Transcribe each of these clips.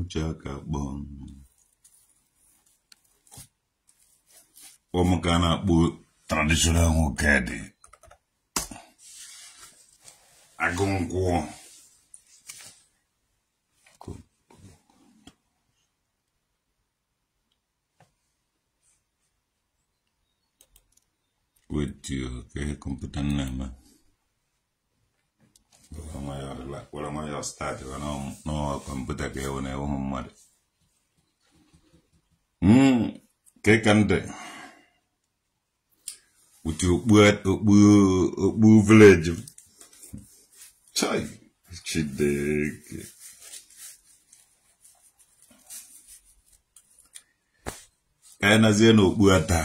Chakabon. Ụmụka na-akpọ traditional nwoke dị agụ nkwụ. Wait, okay, kọmputa nna m. Were nwayọọ start na kọmputa ka ewu na ewu mmadụ. Ke ndị uti okpu village. Chai, Chineke. Ka anyị nazie n'okpu ata.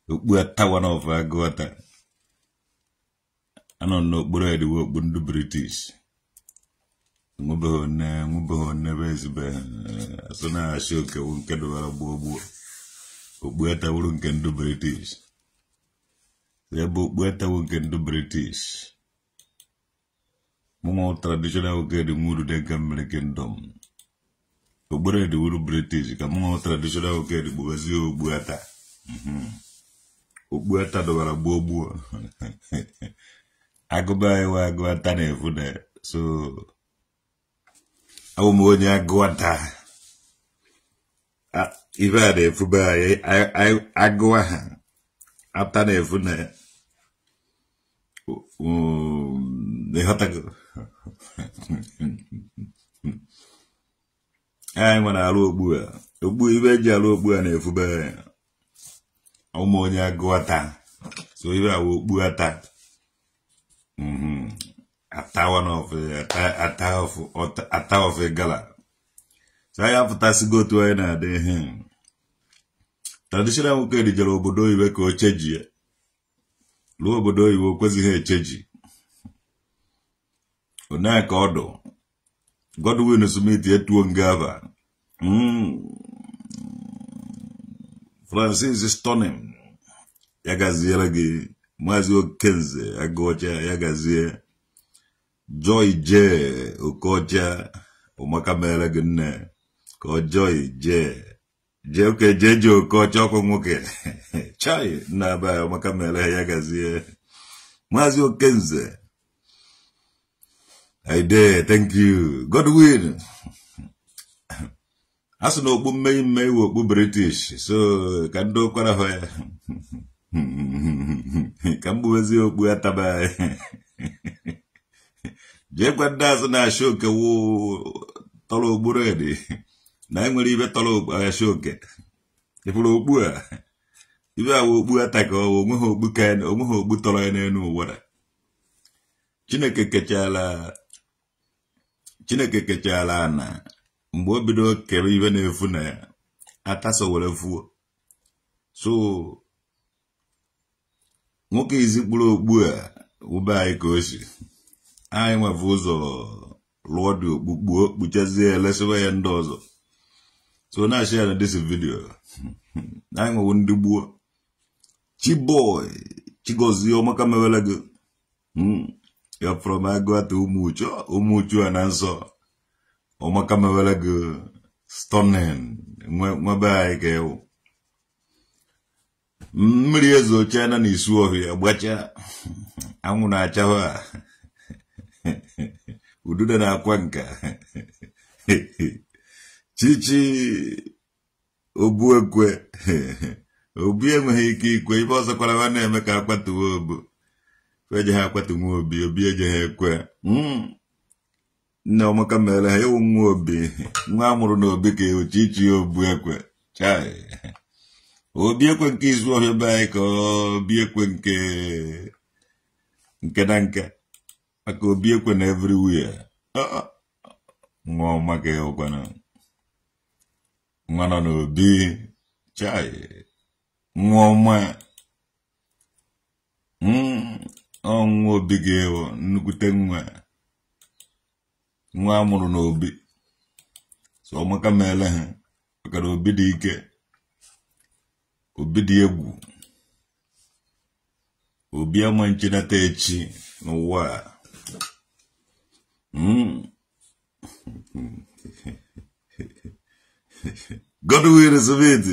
Okpu ata one of agụ ata. Anọ n'okpuru ediwe okpu ndị British. Nwubeghị nne be ezube asụ na-achị okewu nke dọbara gbuo gbuo. Okpu ata wuru nke ndị British. Ebe okpu ata wu nke ndị British. Mụnwa traditional nwoke dị nwuru dị nke mmiri kingdom. Okpuru edi wuru British ka mụnwa traditional nwoke dị kpubezie okpu ata. Okpu ata dọbara gbuo gbuo. Agụba anyị wa agụ ata na-efu na so awụ m onye agụ ata. Ife a na-efube anyị agụ aha ata na-efu na ịghọtago. Anyị nwere arụ okpu a. Okpu ibe eji arụ okpu a na-efube anyị. Awụ m onye agụ ata. So ife awụ okpu ata. Ata one of ata of gala. So anyị apụtasịgo otu anyị na-adị ihe. Traditional nwoke dijere obodo oyibo ka o cheji ya. Ruo obodo oyibo o kwezighị echeji. Onye ka ọdụ Godwin Smith etuo ngaba. Francis Stoneham ya gaziere gị. Maazị Okenze Agụọcha ya gazie. Joy J Okocha ụmaka mere gị nne ka ọ Joy J J oke J J Okocha ọkwa nwoke. Chai nna aba ụmaka mere ya gazie. Maazị Okenze I thank you. Godwin a sị na okpu mmei mmei wụ okpu British so ka ndị ụkwara hụ ya ka m gbuwezie okpu ataba. Jee gwa ndị azụ na-achị oke wụ tọrọ okpu redi na enwere ibe tọrọ achị oke. Ịfụrụ okpu a ibe awa okpu ata ka ọ onweghị okpu ka onweghị okpu tọrọ ya n'elu ụwa. Chineke kechala ana mgbe o bido kere ibe na-efu na ya ataso were fuo. So nwoke izi kpụrụ okpu a wube anyị ka o si. Anyị nwefe ụzọ lụọ dị okpu kpuo kpuchazie elesiwe ya ndị ọzọ. So na-ashare ya na this video. Anyị nwewo ndị gbuo. Chiboy Chigozie ọmaka mewele gị. Ya from agụ ata ụmụuchu a na nsọ ọmaka mewele gị. Stunning nwebe anyị ka ewu. Mmiri ezocha na n'isu ọhịa gbacha anwụ na-achahụ a. Ududo na-akwa nka. Chichi obu ekwe. Obi enweghị ike ikwe ife ọzọ kwara ha na-eme ka akwatuwe obu. Eje ha akwatu nwa obi obi eje ha ekwe. Nne ọmaka mere ha ewu nwa obi nwa amụrụ n'obi ka ewu chichi obu ekwe. Chai obi ekwe nke izu ọhịa be anyị ka obi ekwe nke nke na nke maka obi ekwe na everywhere. Nwa ọma ka ewukwana nwa nọ n'obi. Chai nwa ọma ọ nwa obi ga-ewu nnukwute nwa nwa amụrụ n'obi. So ọmaka mere ha maka na obi dị ike obi dị egwu obi ama nchinata echi n'ụwa a. Godwin Smith.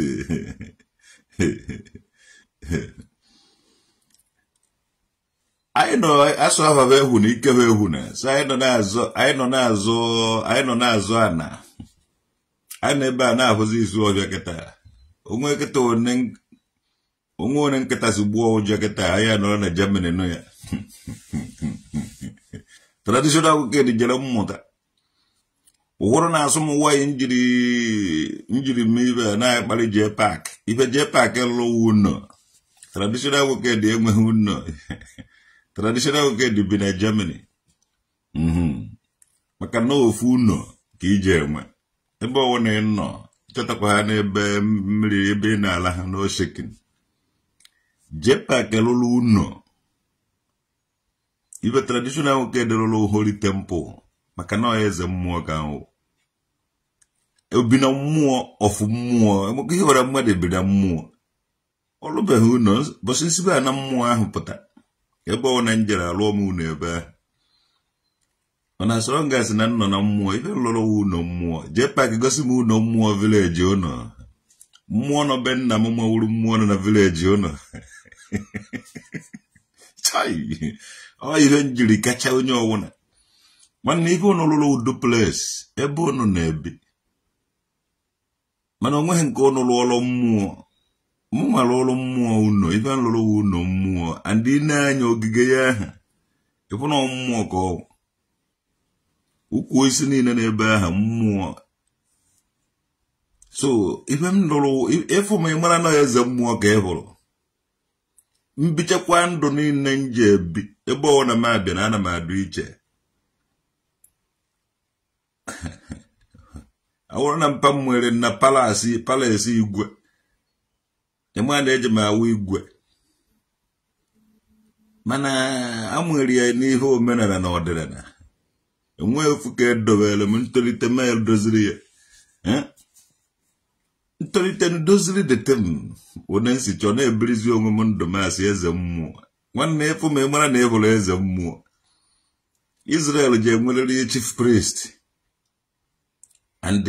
Anyị nọ asụ afafa ehu na ikefe ehu na so anyị nọ na-azụ, anyị nọ na-azụ, anyị nọ na-azụ ana. Anyị nọ ebe a na-ahụzi izu ọbịa kịta. Onwe kịta one, onwe one nkịta si gbuo ụjọ kịta, anyị anọrọ na Germany nụ ya. Traditional wicked jere mmụta. Ụhụrụ na-asụ m nwaanyị njiri mee ibe a na-akparị jee paak. Ife jee paak lụrụ ụnọ. Traditional wicked enweghị ụnọ. Traditional wicked bi na Germany. Maka na ofu ụnọ ka ije enwe. Ebe ọwụ na ị nọ, chọtakwa ha n'ebe mmiri ebe ị na-ala ha n'oshekin. Jee paak lụrụ ụnọ. Ife traditional wicked lụrụ Holy Temple. Maka na ọ eze mmụọ ka ahụ. Obi na mmụọ ọfụ mmụọ, ihe were mmadụ bi na mmụọ. Ọlụbeghị ụnọ, bọsị nsibe a na mmụọ ahụ pụta. Ebe ọ na njere alụọ m ụnọ ebe ahụ. Mana asọrọ gasị na nnọ na mmụọ, ife lụrụ ụnọ mmụọ. Jee paakị gosi m ụnọ mmụọ vileji ụnọ. Mmụọ nọ be nna m mawuru mmụọ nọ na vileji ụnọ. Chai! Ọ ihe njiri kacha onye ọwụna. Nwanne ife ụnụ lụrụ duplex ebe ụnụ na-ebi. Mana onweghị nke ụnụ lụọrọ mmụọ. Mụ nwere ụlọ mmụọ ụnọ, ife lụrụ ụnọ mmụọ. And ị na-anya ogige ya ahụ, ịfụ na mmụọ ka ọ ukwu isi niile n'ebe ahụ mmụọ. So ife m lụrụ, ịfụ m ịmara na eze mmụọ ka ị hụrụ. Mbichakwa ndụ niile m ji ebi, ebe ọ na m abịa na ana m adụ iche. Awụrụ na mpa m nwere na palasi igwe. Ịma na eji m awụ igwe. Mana amụrụ ya n'ihe omenala na ọdịnala. Enwe ofu ka edobere m ntolite m edoziri ya. Ntolite doziri dete m. Onye nsi chọọ na-ebirizi onwe m ndụ m asị eze mmụọ. Nwanne ịfụ m ịmara na ị hụrụ eze mmụọ. Israel ji enwerịrị chief priest. And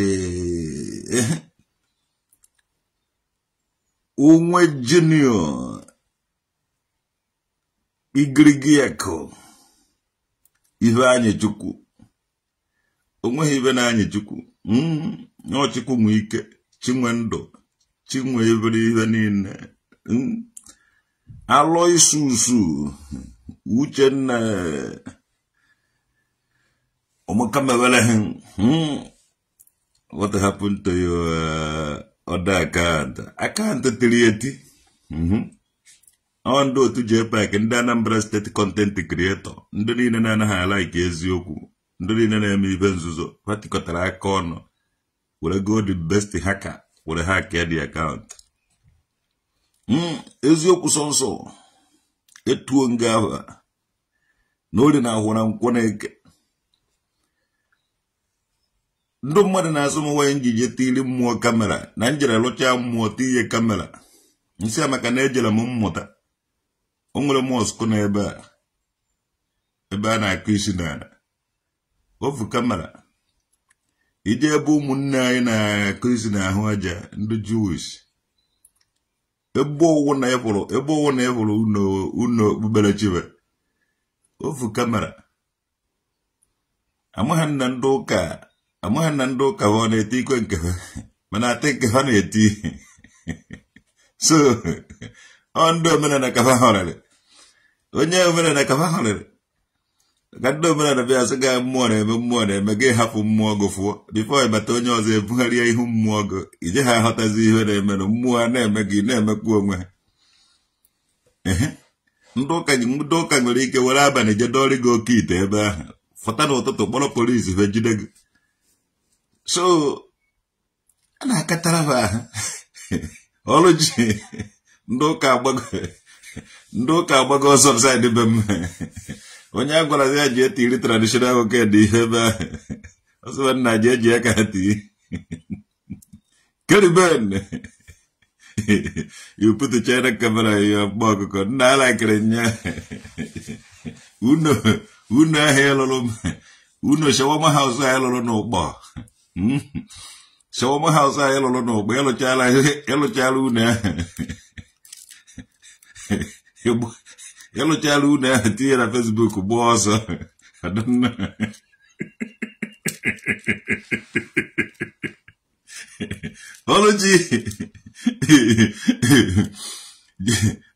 Unwe Junior Igirigi Eko Ife anyị Chukwu. Onweghị ibe na anyị Chukwu. Ọ Chukwu nwe ike, chinwe ndụ, chinwe ebere ihe niile. Alọ isusu Uchenna Omokamewele. What happened to your other account? Account tiri eti. Ọ ndị otu JPAC, ndị Anambra State content creator, ndị niile na-anaghị alaiki eziokwu, ndị niile na-eme ibe nzuzo, ha tikọtara aka ọnụ were go the best hacker were hack ya the account. Eziokwu sọ nsọ etuo nga ahụ na ori na ahụ na nkwọ na-eke. Ndị mmadụ na-asụ m nwaanyị njije tiri mmụọ kamera na njere lụchaa mmụọ tinye kamera. Nsị a maka na ejere m mmụta. O nwere mọskụ n'ebe a, ebe a na-akụ isi n'ala. Ofu kamera. Ije ebe ụmụnne anyị na-akụ isi n'ahụ aja ndị Jewish. Ebe ọwụ na ịfụrụ, ebe ọwụ na ịfụrụ ụnọ okpukperechi be. Ofu kamera. Amaghị na ndị ụka, amaghị na ndị ụka ọ na-eti ikwe nke ha, mana ati nke ha na-eti. So ọ ndị omenala ka ha họrịrị. Onye omenala ka ha họrịrị. Ka ndị omenala bịa sị ga mmụọ na-eme mmụọ na-eme gị hapụ mmụọ gị fụọ. Bifo ịbata onye ọzọ ebugharịa ihu mmụọ gị, ije ha aghọtazi ihe na-eme na mmụọ a na-eme gị na-emekwa onwe ha. Ndị ụka nwere ike were abalị je dọrị gị oke ite ebe ahụ. Fọta n'ụtụtụ kpọrọ polisi fe jide gị. So a na-akatara ha ahụ. Ọrụ ji ndị ụka agbago ọsọ saịdị be m. Onye a gwara ya ji etiri traditional wicked ihe ebe ahụ. Ọsọ nna ji eji aka ha tii. Keriben. You put the China camera in your ọkụkọ. Nna alakịrị nya. Unu unu ahụ ịlụrụ m. Unu shawarma house ahụ ịlụrụ n'ụkpọ. Shawarma house anyị lụrụ n'ụgbọ ịlụchala unu ahụ. Ịlụchala unu ahụ tinye na Facebook gbaa ọsọ. I don't know. Oluchi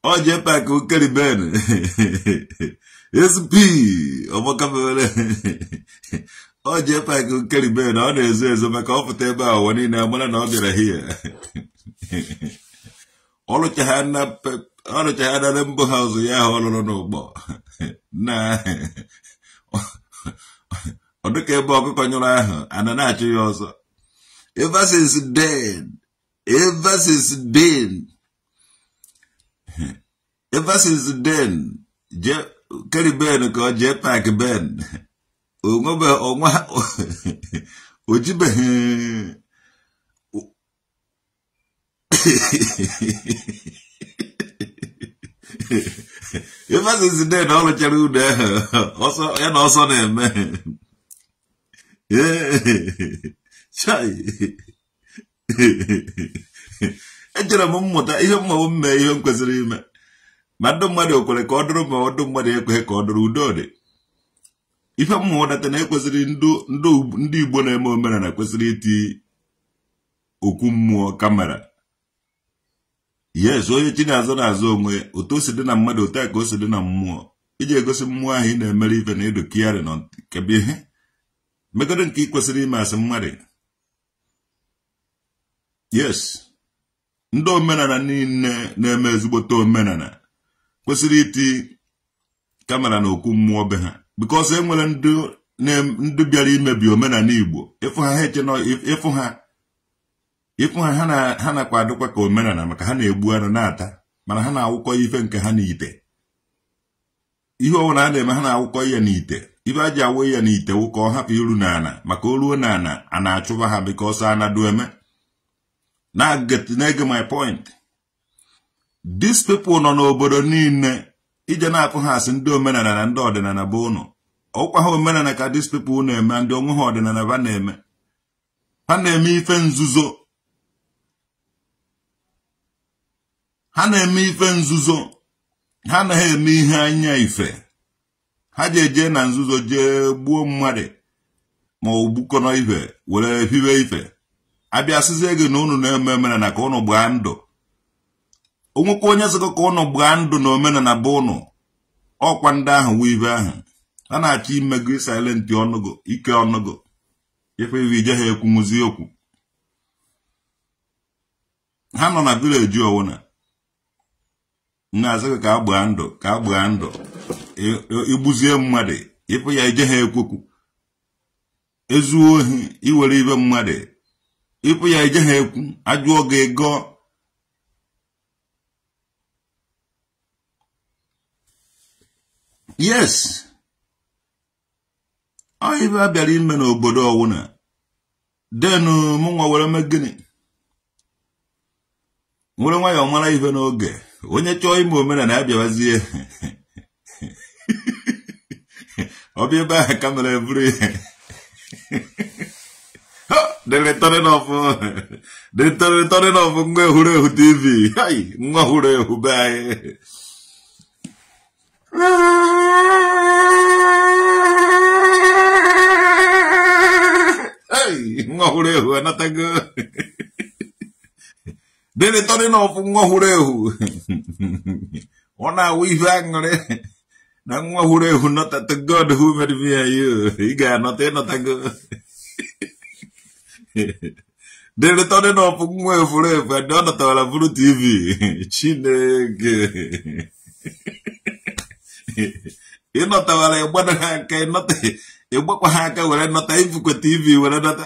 ọ jee paakị Ukeriben SP ọgbakabere ọ jee paakị Ukeriben ọ na-ezo ezo maka ọ pụta ebe a ụwa niile amara na ọ bịara hie. Ọ rụchagha na mbụ haụzụ ya ahụ ọ lụrụ n'ụgbọ na ọ dịka ebe ọkụkọ nyụrụ ahụ ana na-achụ ya ọzọ. Ever since then, Ukeriben ka ọ jee paakị Ben onwebe onwa ojibeghị ever since then ọ rụchara unu ahụ ọsọ ya na ọsọ na-eme. Echere m mmụta ihe mmanwụ mme ihe m kwesịrị ime ma ndị mmadụ ekwere ka ọ dụrụ ma ndị mmadụ ekweghị ka ọ dụrụ udo dị. Ife mmụọ data na ekwesịrị ndị Igbo na-eme omenala kwesịrị iti okwu mmụọ kamera. Yes, onye chi na-azọ na-azọ onwe otu o si dị na mmadụ otu a ka o si dị na mmụọ. Iji egosi mmụọ ahụ ị na-emere ife na ịdụ kiarị na kebe ihe megodo nke ị kwesịrị ime asị mmadụ. Yes, ndị omenala niile na-eme ezigbote omenala kwesịrị iti kamera na okwu mmụọ be ha because e nwere ndị bịara imebi omenala Igbo. Ịfụ ha ha eche na ịfụ ha ha nakwa adịkwa ka omenala maka ha na-egbu anụ na-ata mana ha na-awụkọ ife nke ha n'ite. Ihe ọbụla ha na-eme ha na-awụkọ ya n'ite. Ife a ji awụ ya n'ite wụ ka ọ hapụ iru n'ala maka o ruo n'ala a na-achụba ha because a na-adụ eme. Na-ege my point. These people nọ n'obodo niile ije na-akụ ha asị ndị omenala na ndị ọdịnala bụ ụnụ. Ọkwa ha omenala ka these people na-eme ndị onwe ha ọdịnala ba na-eme. Ha na-eme ife nzuzo. Ha na-eme ife nzuzo. Ha anaghị eme ihe anya ife. Ha ji eje na nzuzo jee gbuo mmadụ ma ọ gbukọnọ ife were hiwe ife. Abịa sịzie gị na ụnụ na-eme omenala ka ụnụ gbaa ndụ. Onwekwa onye sịkọ ka ụnụ gbaa ndụ na omenala bụ ụnụ. Ọkwa ndị ahụ wụ ibe ahụ. Ha na-achọ ime gị silent ọnụgo ike ọnụgo ife iwe ije ha ekwunwuzi okwu. Ha nọ na vileji ọwụna na-asị gị ka a gbaa ndụ ka a gbaa ndụ igbuzie mmadụ ịfụ ya ije ha ekwekwu. Ezuo ohi iwere ibe mmadụ ịfụ ya ije ha ekwu ajụọ gị ego. Yes, ọ ibe a bịara ime n'obodo ọwụna denu mụnwa were mee gịnị nwere nwayọọ mara ife n'oge. Onye chọọ ime omenala ya bịawazie ọbịa ebe ahụ kamera eburu ihe. The returning of nwa ehurehu TV. Nwa ehurehu be anyị. Nwa ehurehu anatago. The returning of nwa ehurehu. Ọ na-awụ ife aṅụrị na nwa ehurehu nọta to God who made me and you. Ị ga-anọta ịnọtago. The returning of nwa efurefu and ọ nọtawara bụrụ TV. Chineke. Ịnọtawara ịgbado ha aka ịnọta ịgbakwa ha aka were nọta ifukwe TV were nọta.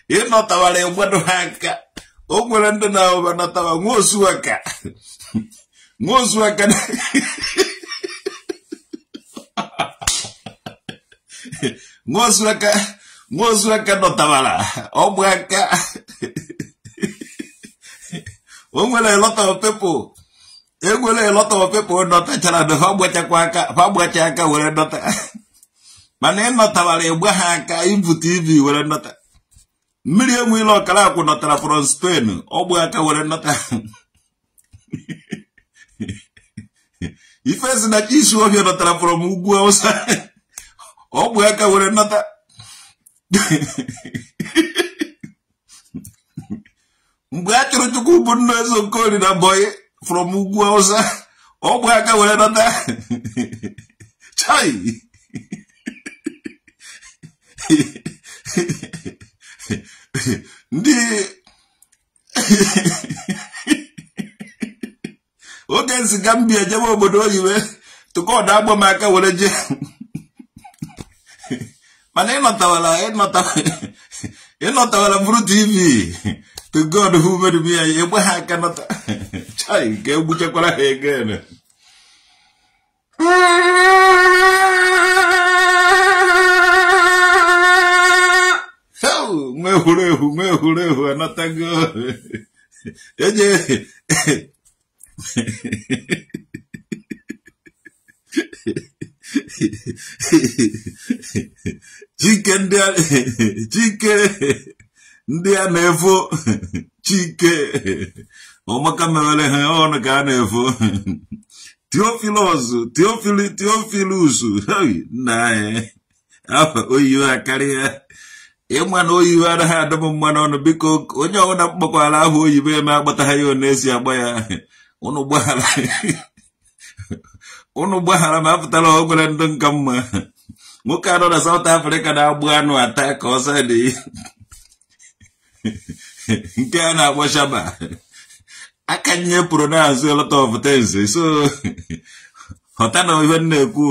Ịnọtawara ịgbado ha aka. O nwere ndị na-ahụba nọtawa nwa osu aka. Nwa osu aka. Nwa osu aka nọtawara ọgbụ aka. O nwere a lot of people. Enwere a lot of people nọtachara na ha gbachakwa aka, ha gbacha aka were nọta. Mana ịnọtawara ịgba ha aka ibu TV were nọta. Mmiri enweela ọkara akwụ nọtara from Spain, ọgbụ aka were nọta. Ife si na Chisu Ohia nọtara from ugwu Hausa, ọgbụ aka were nọta. Mgbe a chụrụ Chukwu bụ nna eze Okoli na Bọyị from ugwu Hausa, ọgbụ aka were nọta. Chai! Ndị oge nsi Gambia jebe obodo oyibo tụkọdụ agba m aka were jee. Mana ịnọtawala bụrụ TV to God who made me, egbe ha aka nọta. Chai, nke egbuchekwara ha again. Nwa ehuru anọtago. Eje Chike ndị a na-efo Chike ọmaka mewere ha ọnụ ka a na-efo. Theophilus nna anyị afọ oyiwe akarịa. Ịma na oyibo anaghị adọm mma n'ọnụ, biko onye ọbụla mkpọkwara ahụ oyibo eme agbata ya na-esi agba ya. Ụnụ gbaghara ma apụtara ogwere ndụ nka mma. Nwoke anọ na South Africa na-agbụ anụ ata ka ọsọ dị nke a na-akpọ shaba aka nye pronounce a lot of things, so ghọta na ihe m na-ekwu.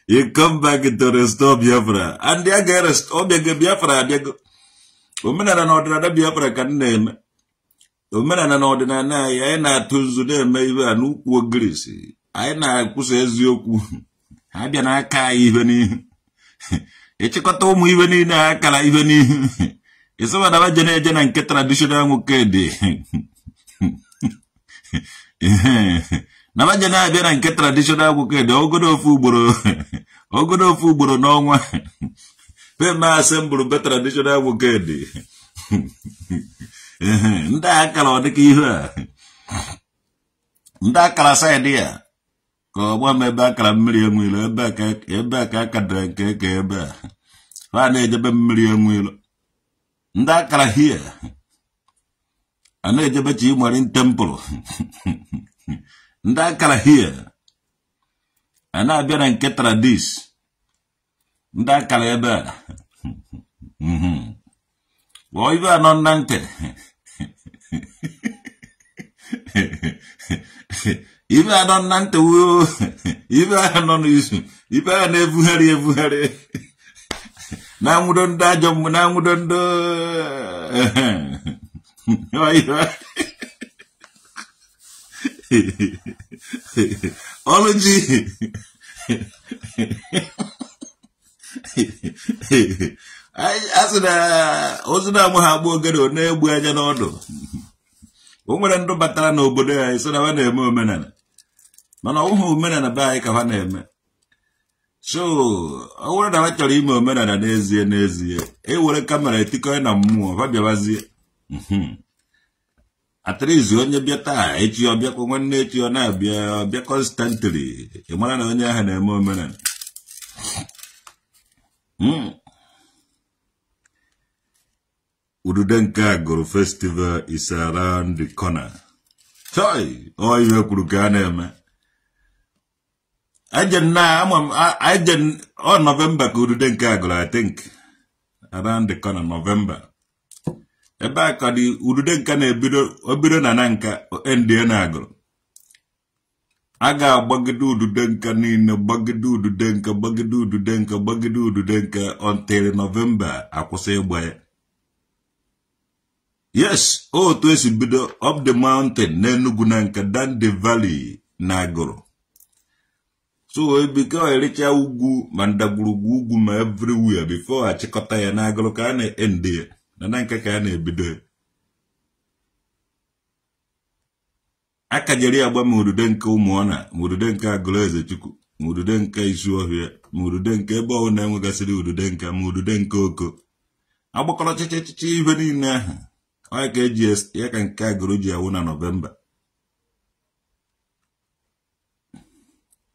You come back to restore Biafra. And the restore Biafra abịago. Omenala na ọdịnala Biafra ka m na-eme. Omenala na ọdịnala anyị, anyị na-atụ nzu na-eme ihe a n'ukwu ogirisi. Anyị na-ekwusa eziokwu. Ha bịa n'aka anyị ihe n'ihu. Ịchịkọta ụmụ ihe niile ha akara ihe n'ihu. Ịsọbadaba je na-eje na nke traditional nwoke dị. Na baje na-abịa na nke traditional nwoke dị ogodo ofu ugboro n'ọnwa. Pema asembụrụ be traditional nwoke dị. Ndị akara ọ dịka ihe a. Ndị akara saịdị ya ka ọgba m ebe akara mmiri enweilo, ebe a ka akadara nke ka ebe a. Ha na-ejebe mmiri enweilo. Ndị akara hie a na-ejebe Chimarin temple. Ndị akara hie a na-abịa na nke tradis. Ndị akara ebe a. Ọ ibe anọ na ntị. Ibe anọ na ntị wuo. Ibe anọ n'izu. Ibe a na-ebugharị ebugharị. Na-anwụdo ndị ajọ mmụọ, na-anwụdo ndị ọlụji. A sị na ozu na-amụ ha agba ogere ọ na-egbu anya n'ọdụ. O nwere ndụ batara n'obodo ya sị na ha na-eme omenala, mana ọ bụghị omenala be anyị ka ha na-eme. So ọ bụrụ na ha chọrọ ime omenala n'ezie n'ezie, e were kamera etikọ na mmụọ ha bịawazie. Atrizi onye bịa taa echi ọ bịakwa nwanne echi ọ na-abịa ọbịa constantly, ị mara na onye ahụ na-eme omenala. Udude nke Agụrụ festival is around the corner. Choi, ọ ihe kwuru ka a na-eme. Ajen ọ November ka Udude nke Agụrụ, I think around the corner November. Ebe a ka dị Udude nka na-ebido obido na nka endie na Agụrụ. A ga-agbagide Udude nka niile, gbagide Udude nka, gbagide Udude nka, gbagide Udude nka until November akwụsị ịgba ya. Yes, otu esi bido up the mountain n'Enugu na nka down the valley na Agụrụ. So ebike ericha ugwu ma ndagwurugwu ugwu ma everywhere before achịkọta ya na Agụrụ ka a na-ende ya. Na nka ka a na-ebido ya. Aka jere ya gba ma Udude nke Ụmụọna ma Udude nke Agụrụ Ezechukwu. Ma udude nke isu ọhịa, ma udude nke ebe ọwụ na-enwegasịrị udude nka, ma udude nke oko. Agbakọrọ chichichichi ibe niile ahụ. Onye ka eji ya ka nke agụrụ ji awụ na Nọvemba.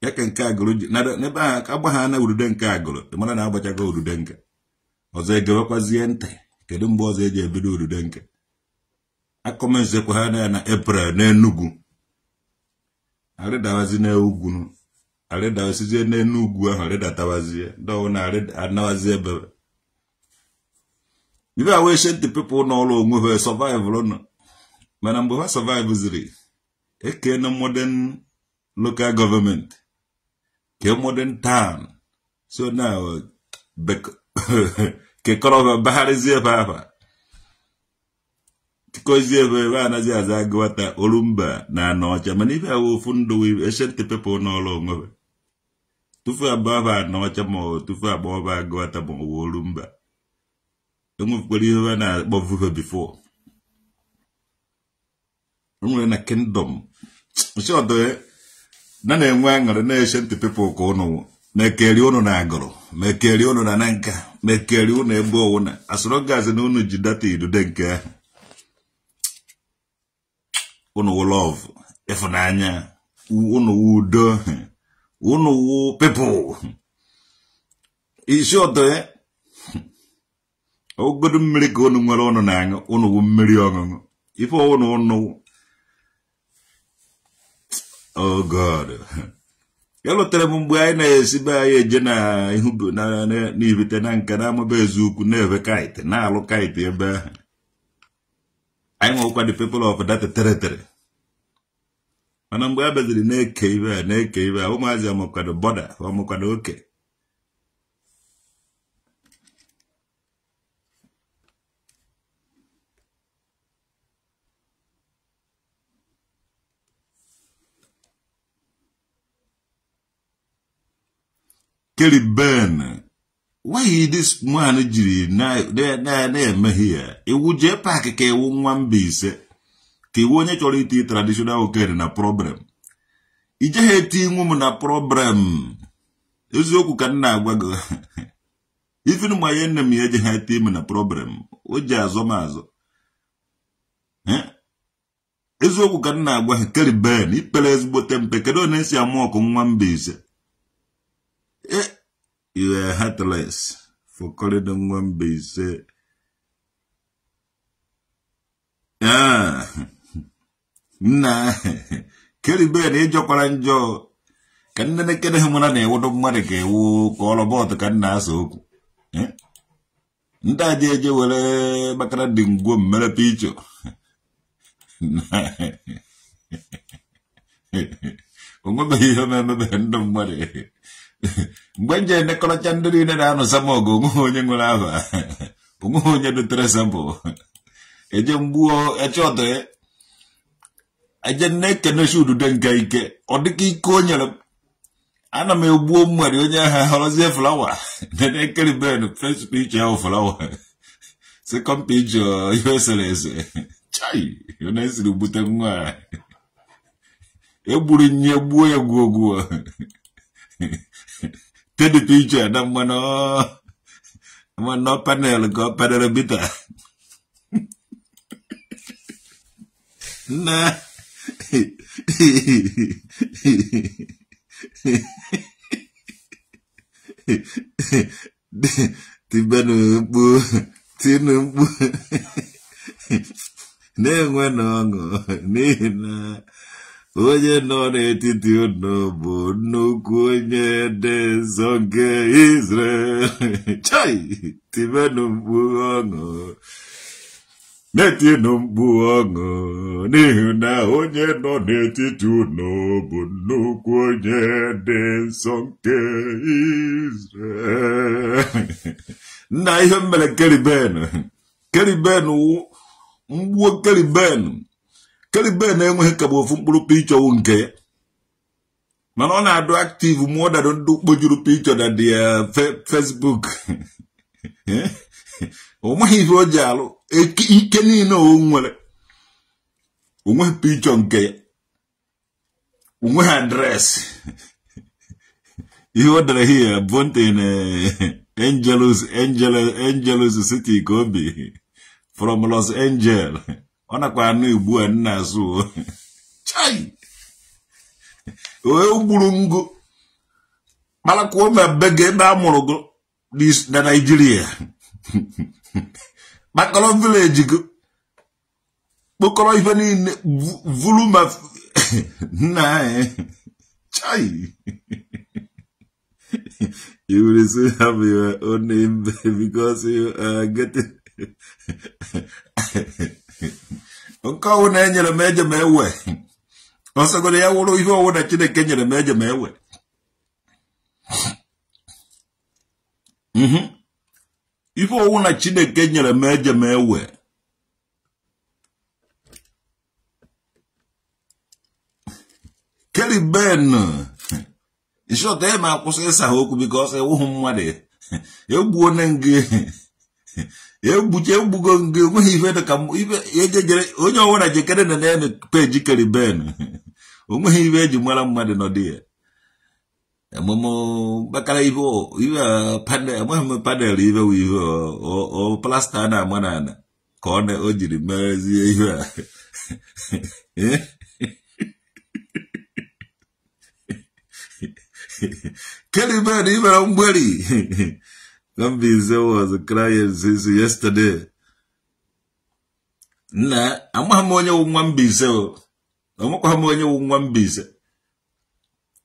Ya ka nke agụrụ ji n'ebe ahụ ka agba ha na udude nke agụrụ, mara na agbachago udude nka. Ọzọ egewekwazie ntị, kedu mgbe ọzọ eji ebido udude nka? Akọmensekwa ha na Eprel n'Enugu. Arịdawazi n'ugwu, arịdawasizie n'Enugwu ahụ, arịdatawazie ndị ọwụ na-anawazi ebe. Ibe awa ancient people n'ọrụ onwe ha survive nọ. Mana mgbe ha survive ziri, eke na modern local government, ke modern town. So now kekọrọ bagharịzie ebe ahụ. Tikozie ebe ebe anaghị aza agụwata Orumba na Anọcha. Mana ibe awa ofu ndụ ancient people n'ọrụ onwe ha. Tufu abụọ ba Anọcha ma ọ tufu abụọ ba agụwata ma ọ bụ Orumba. Enwekwara ihe a na-akpọ vuve before. Enwere na kingdom. Nsi ọdọ na na-enwe aṅụrị na ancient people ka ụnụ na-ekeri ụnụ na agụrụ, ma ekeri ụnụ na nka, ma ekeri ụnụ ebe ọwụna. Asọrọ gaazị na ụnụ ji data idude nke ahụ. Ụnụ wụ love, ịfụnanya, ụnụ wụ udo, ụnụ wụ people. Isi ọdọ ya ogodo mmiri ka ụnụ nwere ụnụ na-aṅụ, ụnụ wụ mmiri ọṅụṅụ. Ife ụnụ ụnụ. Oh God. Ya lụtere m mgbe anyị na-esi be anyị eje na ihu na n'ibite na nka na amaba eziokwu na-ebe kaịtị na-alụ kaịtị ebe ahụ. Anyị nwekwa the people of that territory. Mana mgbe a bịaziri na-eke ibe a na-eke ibe a, ụmụazị amakwado bọda, amakwado oke. Keriben, why this man jiri na-emeghe ya? Iwu jee paakị ka iwu nwa Mbaise, ka iwu onye chọrọ iti traditional okere na problem. Ije ha eti nwu m na problem. Eziokwu ka m na-agwa gị. Ifinu ma ihe nne m ya eje ha eti m na problem. O ji azọ m azọ. Eziokwu ka m na-agwa gị, Keriben, ikpere ezigbote mpe. Kedu onye si amụ ọkụ nwa Mbaise? You are heartless for calling them nwa Mbaise. Ah, nna Keriben ịjọkwara njọ ka nne na-ekene ha mara na-ewudo mmadụ ka ewu ka ọlọbọtụ ka nna asa okwu. Ndị aja eje were bakara dị ngwo mere picho. Onwebeghị ihe m emebe ndụ mmadụ. Mgbe nje nekọrọcha ndị niile na-anụ samọgụ, onweghị onye nwere aba, onweghị onye dotere sampụ. Eje mgbuo eche ọdọ ya. Eje na-ekene udude nke ike, ọ dịka ike o nyere m. Ana m egbuo mmadụ onye agha họrọzie flawa. Nene Keriben first picture ahụ flawa. Second picture ihe esere ese. Chai, onye siri gbute nwa a. Egburu nye gbuo ya gwuo gwuo. Third picture na mmanụ mmanụ panel ka ọ panel bita. Nna tibenu mkpu, tinu mkpu na-enwe n'ọṅụ n'ihi na onye nọ n'etiti unu bụ nnukwu onye dị nsọ nke Israel. Chai, tibenu mkpu ọṅụ, na-etinu mkpu ọṅụ n'ihi na onye nọ n'etiti unu bụ nnukwu onye dị nsọ nke Israel. Nna ihe mere Keriben, Keriben wụ mgbuo Keriben. Keriben enweghị ka bụ ofu mkpụrụ pichọ wụ nke ya. Mana ọ na-adụ active ma ọ dado ndị kpojuru pichọ na dị Facebook. O nweghị ihe o ji alụ ike niile o nwere. O nweghị pichọ nke ya. O nweghị adreesị. Ihe o dere here Bonte na Angeles City ka obi from Los Angeles. Ọ nakwa anụ ugbu a nna asụ. Chai! O gburu ngụ kpalakwuo ma be gị ebe a mụrụ gị na Naịjirịa. Kpakọrọ vileji gị, kpokọrọ ife niile vuru ma nna anyị. Chai! You will soon have your own name because you are getting. Nke ọwụ na enyere m eje m ewe. Ọsọgoro ya wụrụ ihe ọwụ na Chineke nyere m eje m ewe. Ife ọwụ na Chineke nyere m eje m ewe. Kelly Ben. Ishọta ya ma akwụsị ịsa ha okwu because ewughị mmadụ. Egbuo na ngị. Egbuche egbugo ngị onweghị ife dị ka ife ejejere onye ọwụna jekere na na peji Kelly Ben. Onweghị ife eji mara mmadụ nọdị ya. Emume bakara ife ife panel amaghị m panel ife wụ ife o plasta na-ama n'ala ka ọ na o jiri mezie ihe a. Kelly Ben, even mgberi. Mbaise was crying since yesterday. Nna, amaghị m onye wụ nwa Mbaise o. Amakwaghị m onye wụ nwa Mbaise.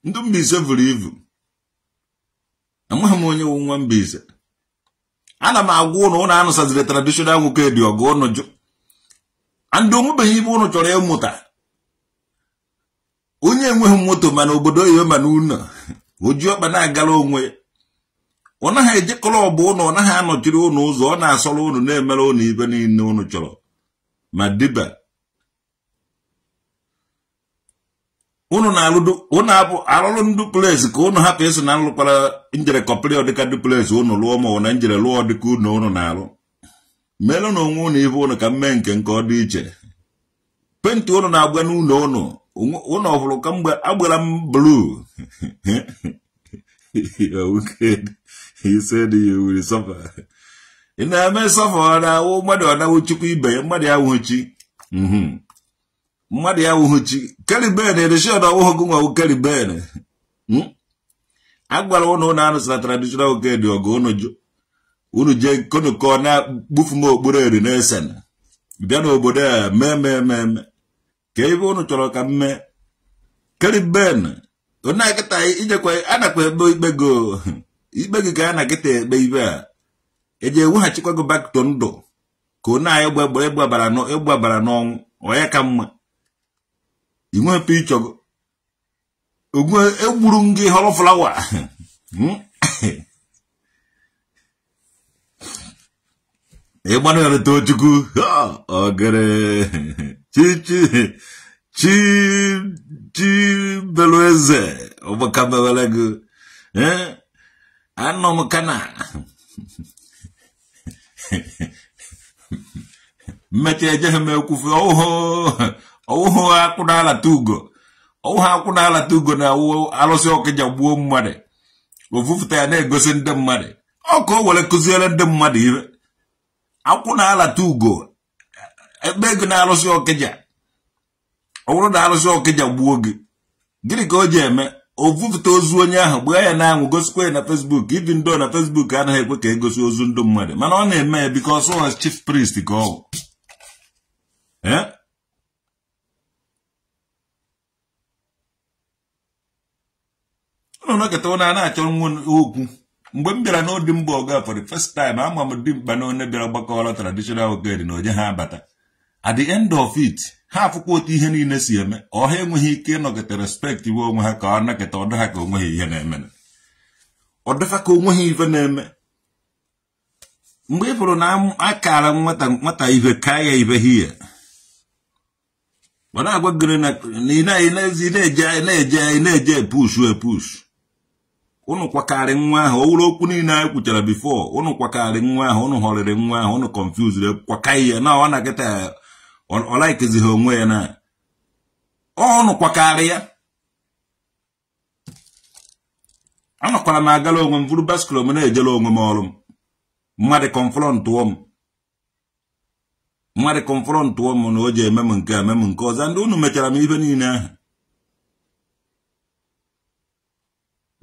Ndị Mbaise buru ibu. Amaghị m onye wụ nwa Mbaise. Ana m agwa ụnụ ụnụ anụsaziri traditional nwoke dị ọgụ ụnụ jụ. Ndị onwebeghị ibe ụnụ chọrọ ịmụta. Onye enweghị moto mana obodo oyibo mana ụlọ. Oji ọkpa na-agara onwe ya. Ọ naghị eje klọbụ ụnụ, ọ naghị anọchiri ụnụ ụzọ, ọ na-asọrọ ụnụ na-emere ụnụ ibe niile ụnụ chọrọ. Ma diba ụnụ na-alụdo ụnụ abụ alụlụ ndụ ples ka ụnụ hapụ ịsị na nlụkwara njere kọpịrị ọdịka dụ ples ụnụ lụọ ma ọ na njere lụọ dịka ụnụ ụnụ na-alụ. Meelụ na onwe ụnụ ibe ụnụ ka mmee nke nke ọ dị iche. Penti ụnụ na-agba n'ụlọ ụnụ ụnụ ọhụrụ ka mgbe agbara m bluu. He said you will suffer. Ị na-eme suffer ọ na-awụ mmadụ ọ na-awụ chukwu ibe ya mmadụ ya awụghị chi. Mmadụ ya awụghị chi. Kelly Ben edesi ọ na ọwụghị gị nwa Kelly Ben. A gwara ụnụ ụnụ anụsara traditional oke dị ọgụ ụnụ jụ. Ụnụ jee konukọ na gbufu m okpuru eri na-esen. Bịa n'obodo a mee mee mee mee. Ka ebe ụnụ chọrọ ka m mee. Kelly Ben onye akịta ijekwa anakwa ekpe ikpe go. Ikpe gị ka a na-akịta ekpe ibe a. Eji eweghachikwa gị back to ndụ ka onye anyị ịgbabara n'ọnwụ onye ka mma. I nwee pichọ gị. Ogwe egburu m gị họrọ flawa. Emmanuel Tochukwu ogere chichi chi chi belueze ọgbaka mewere gị. Anọ m kana mmechi ejeghị m ekwufe ọwụhụ akwụnalata ugo. Ọwụhụ akwụnalata ugo na awụ alụsị ọkịja gbuo mmadụ. Ofufụta ya na-egosi ndị mmadụ. Ọ ka o were kụziere ndị mmadụ ihe. Akwụnalata ugo ekpe ego na alụsị ọkịja. Ọ bụrụ na alụsị ọkịja gbuo gị, gịnị ka o ji eme? Ofufụta ozu onye ahụ gbaa ya n'anwụ gosikwa ya na Facebook. Even though na Facebook anaghị ekwe ka egosi ozu ndị mmadụ, mana ọ na-eme ya because ọ chief priest ka ọ bụ. Ụnụ nọkịta ụnụ a na-achọ nwa okwu. Mgbe m bịara n'odi mba ọgụ for the first time, ama m dimkpa na onye bịara gbakọrọ traditional okedi na onye ha abata. At the end of it, ha afụkwa otu ihe niile si eme. Ọha enweghị ike ịnọkịta respect iwe onwe ha ka ọ nakịta ọdụ ha ka onweghị ihe na-eme. Ọ dịfa ka onweghị ife na-eme. Mgbe ị fụrụ na akara nwata ife ka ya ife hie. Ọ na-agwa gịrị na ị na-eje epushu epushu. Ụnụ kwakarị nwa ahụ, ọ wụrụ okwu niile anyị kwuchara before. Ụnụ kwakarị nwa ahụ, ụnụ họrịrị nwa ahụ, ụnụ confused kwaka ya na ọ na-akịta ọ likezighị onwe ya na ụnụ kwakarị ya. Anakwara m agala onwe m vuru baskụl m na-ejele onwe m ọrụ m. Mmadụ confront m. Mmadụ confront m na o ji eme m nke eme m nke ọzọ. Ndị unu mechara m ibe niile ahụ.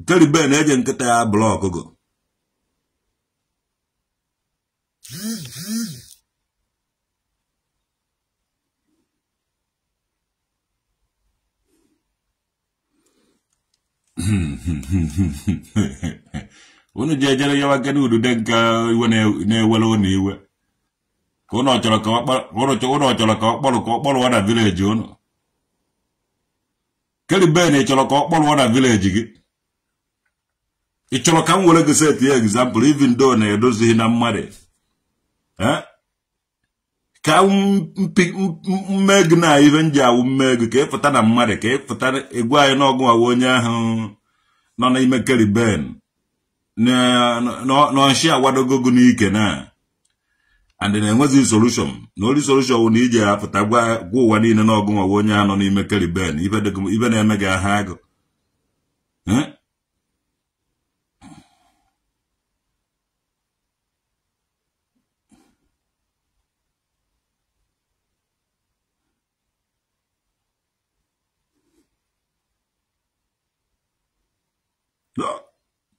Keribe na-eje nkịta ya blọk go. Unu ji ejere yawa kedu udude nke iwe na-ewere unu iwe. Ka unu chọrọ ka ọ kpọrọ na vileji unu. Keribe na chọrọ ka ọ kpọrọ na vileji gị. Ị chọrọ ka m were gị set ya example even though na edozighị na mmadụ. Ka mme gị na ife nji awụ mme gị ka ịfụta na mmadụ ka ịfụta egwu anyị n'ọgụ awa onye ahụ nọ n'ime Keriben nọ nshi awadogo gị n'ike na and na-enwezi solution na only solution wụ na ije apụta gwa ụwa niile n'ọgụ awa onye ahụ nọ n'ime Keriben ife na-eme gị aha agụ.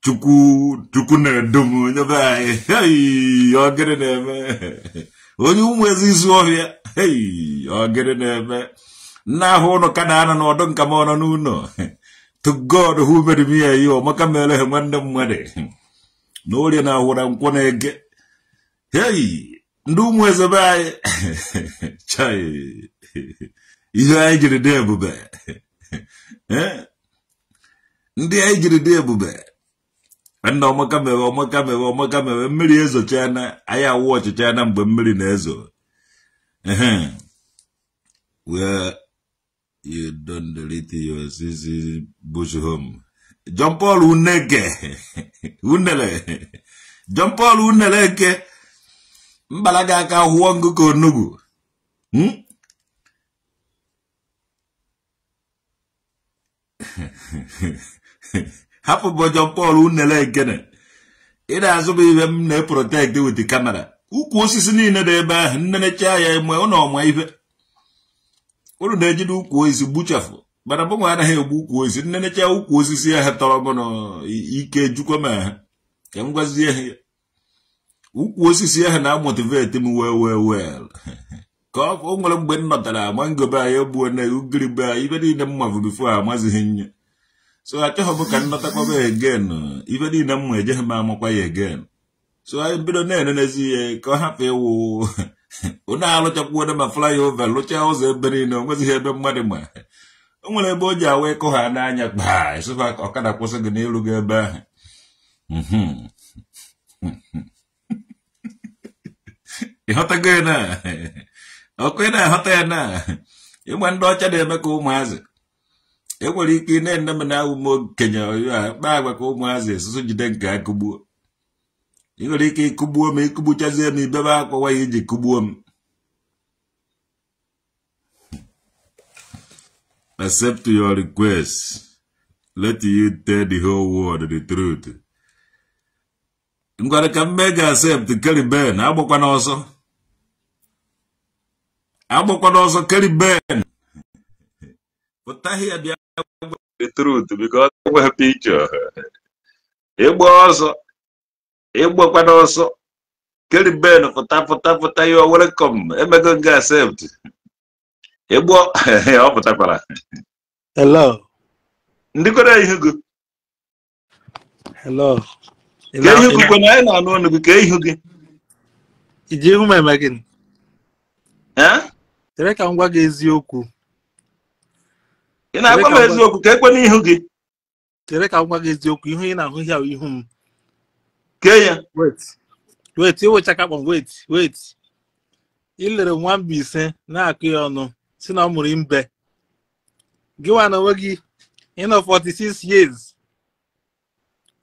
Chukwu na-edu m onye be anyị. Hey, ọ gịnị na-eme? Onye ụmụ ezi izu ọhịa. Hey, ọ gịnị na-eme? Nna ahụ ụnụ ka na-anọ n'ọdụ nka m ọnọ n'ụlọ. To God who made me a you, maka mere ha nwanne mmadụ. Na orie na ahụra nkwọ na-ege. Hey, ndị ụmụ eze be anyị. Chai. Ihe anyị jiri dị ebube. Ndị anyị jiri dị ebube. Nna ọmaka mere mmiri ezochana anyị awụ ọchịchana mgbe mmiri na-ezo. Where you don't delete your CC Bush home. John Paul Uneke Unele John Paul Uneleke mbalaga aka hụọ ngụkọ onugbu. Hapụ bụ John Paul Unele ekene. Ị na-azụ bụ ibe m na-eprotect with the camera. Ukwu osisi niile dị ebe ahụ nnenecha ya eme ụnụ ọma ife. Unu na-ejide ukwu osisi gbuchafụ. Mana bụ nwa anaghị egbu ukwu osisi. Nnenecha ukwu osisi ahụ tọrọ m ike jukwa m ahụ. Ka m gwazie ha ya. Ukwu osisi ahụ na-amotivate m well. Ka o nwere mgbe m nọtara mango be anyị egbuo na ugiri be anyị ibe niile m mavụ bifo amazighị nye. So achọghị m ka m nọtakwaba again. Ife niile m ejeghị m amakwa ya again. So anyị bido na-enenezi ihe ka ọ hapụ ịwụ. Unu alụchakwuo ma flyover lụchaa ụzọ ebe niile o nwezighị ebe mmadụ ma. O nwere ebe o ji awa ịkụ ha n'anya kpaa ịsụfa ọkada kwụsị gị n'elu gị ebe ahụ. Ịghọtago ya na ọkụ ị na-aghọta ya na ịgba ndị ọcha na-eme ka ụmụazị. Enwere ike ị na-ene m na awụ m okenye kpaa agwa ka ụmụazị esusu jide nke akụgbuo. Ị nwere ike ịkụgbuo m ịkụgbuchazie m ibebe akwa waya iji kụgbuo m. Accept your request. Let you tell the whole world the truth. Ngwara ka m mee ga accept Keriben agbakwana ọsọ. Agbakwana ọsọ Keriben. Pụta here bịa the truth because I have picture. Ịgba ọsọ. Ịgbakwana ọsọ. Keriben pụta you are welcome. Emego nga accept. Ịgbọ ọ pụtakwara. Hello. Ndị kwere ihu gị. Hello. Ka ihu gị kwana anyị na-anụ ọnụ gị ka ihu gị. Iji ihu m eme gịnị? Eh? Chere ka m gwa gị eziokwu. Ị na-agwa m eziokwu ka ekwe n'ihu gị. Chere ka m gwa gị eziokwu ihu ị na-ahụ ihe ihu m. Kee ya. Wait. Wait, iwechaka kpọm wait, wait. Ị lere Nwambise na-akụ ya ọnụ si na ọ mụrụ mbe. Gị nwa na onwe gị ị nọ 46 years.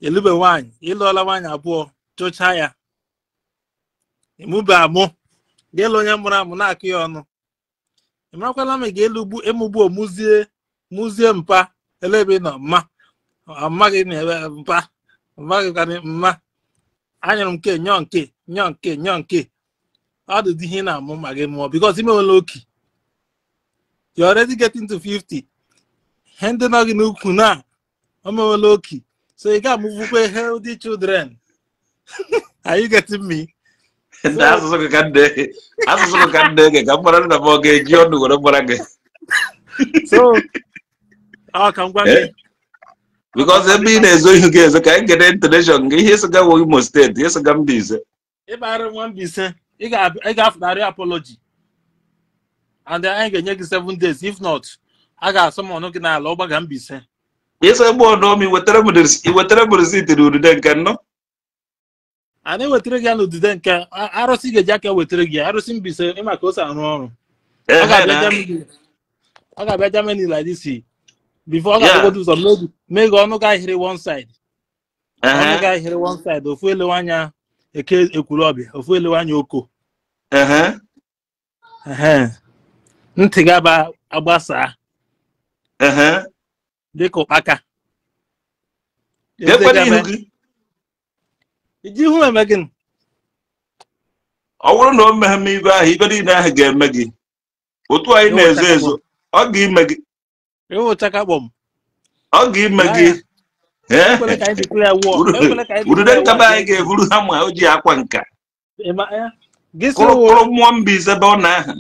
Elube nwaanyị, ịlụọla nwaanyị abụọ, chụchaa ya. Ịmụbe amụ, ga-elu onye mụrụ amụ na-akụ ya ọnụ. Ị marakwala ma ị ga-elugbu emugbu omuzie muzie mpa ele ebe ị nọ mma. Amaghị na mpa, amaghị ka mma. Anyụrụ nke nyọ nke nyọ nke nyọ nke. Ọ dị ihe na-amụ ma gị mụọ because ime nwere oki. You're already getting to 50. Ihe ndị nọ gị n'ukwu na o mewela oki. So ị ga-amụvukwa healthy children. Are you getting me? Ndị asụsụ gị ka nne asụsụ gị ka nne gị ka m mara na m ọ ga-eji ọnụ were mara gị. So ọ ka m gwa gị. Because ebe ị na-ezo ihu gị ezo ka anyị gede intonation gị ihe sịga wụ Imo steeti ihe sịga Mbaise. Ịbara nwa Mbaise ị ga-afụnarị apology. And anyị ga-enye gị 7 days if not a ga-asọ m ọnụ gị n'ala ọgbaga Mbaise. Ịsọ egbe ọdọ m iwetere m receipt n'udude nke nnọ. A na-ewetara gị ya n'udude nke arụsị ga-eji aka wetara gị ya arụsị Mbaise ịma ka o si arụ ọrụ. Ọ ga-abịa Germany like this. Before I go do some maybe ọnụ ga-ahịrị one side. Ọnụ ga-ahịrị one side ofu elewe anya eke ekwuru ọbịa ofu elewe anya oko. Ntị gaba agbasaa. Dịka ụkpaka. Iji hụ eme gịnị? Ọ bụrụ na o meghe m ibe ahụ ibe niile ahụ ga-eme gị. Otu anyị na-ezo ezo ọ ga-ime gị. Ọ ga-ime gị. Udude nkaba anyị ga-eburu ha ma o ji akwa nka. Kụrụ mmụọ Mbaise be ọ na aha.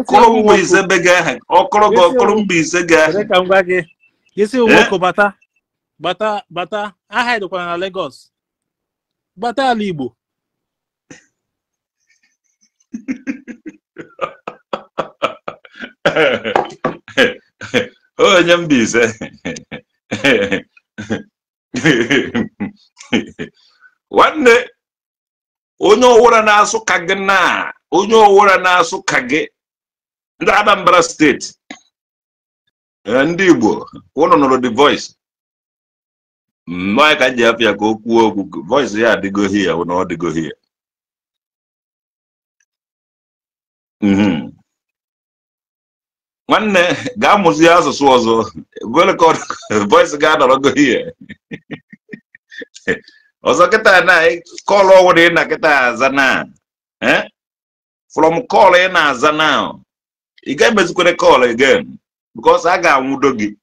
Kụrụ Mbaise be gị aha. Ọkụrụ gị ọkụrụ Mbaise gị aha. Gịsị nwoke bata bata bata aha dịkwara na Lagos. Bata ala Igbo. Onye Mbaise. Nwanne onye ọwụra na-asụ ka gị na onye ọwụra na-asụ ka gị ndị Anambra steeti ndị Igbo ụnụ nụrụ the voice nnọọ ka ji afọ ya ka o kwuo okwu voice ya adịgo here na ọ dịgo here. Nwanne ga-amụzi asụsụ ọzọ voice ga-anọrọgo here. Ọzọ kịta na kọlụ ọwụrụ ị na kịta aza na from call ị na-aza na ị ga-emezikwere call again because a ga-anwụdo gị.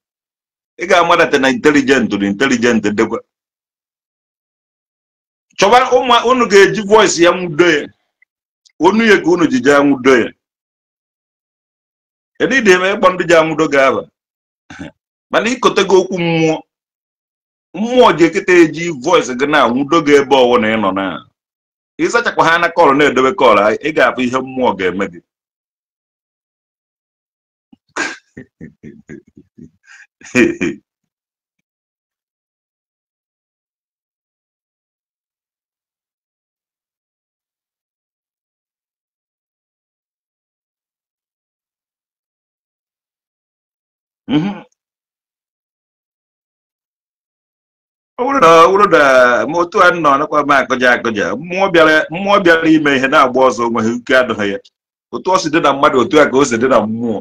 Ị ga-amadata na intelligent na intelligent dịkwa chọba ụmụ unu ga-eji voice ya nwudo ya onu ya ka unu ji jee nwudo ya. Kedu ide eme ịkpọ ndị ji anwụdo gị aba mana ịkotego okwu mmụọ mmụọ ji eketa eji voice gị na-anwụdo gị ebe ọwụ na ị nọ na ịsachakwa ha na kọlụ na-edobe kọlụ ị ga-afụ ihe mmụọ ga-eme gị. Ọ bụrụ na ma otu a nọ nakwa m akụja akụja mmụọ bịara ime ihe na-agba ọsọ onweghị ike adịghị ya. Otu o si dị na mmadụ otu a ka o si dị na mmụọ.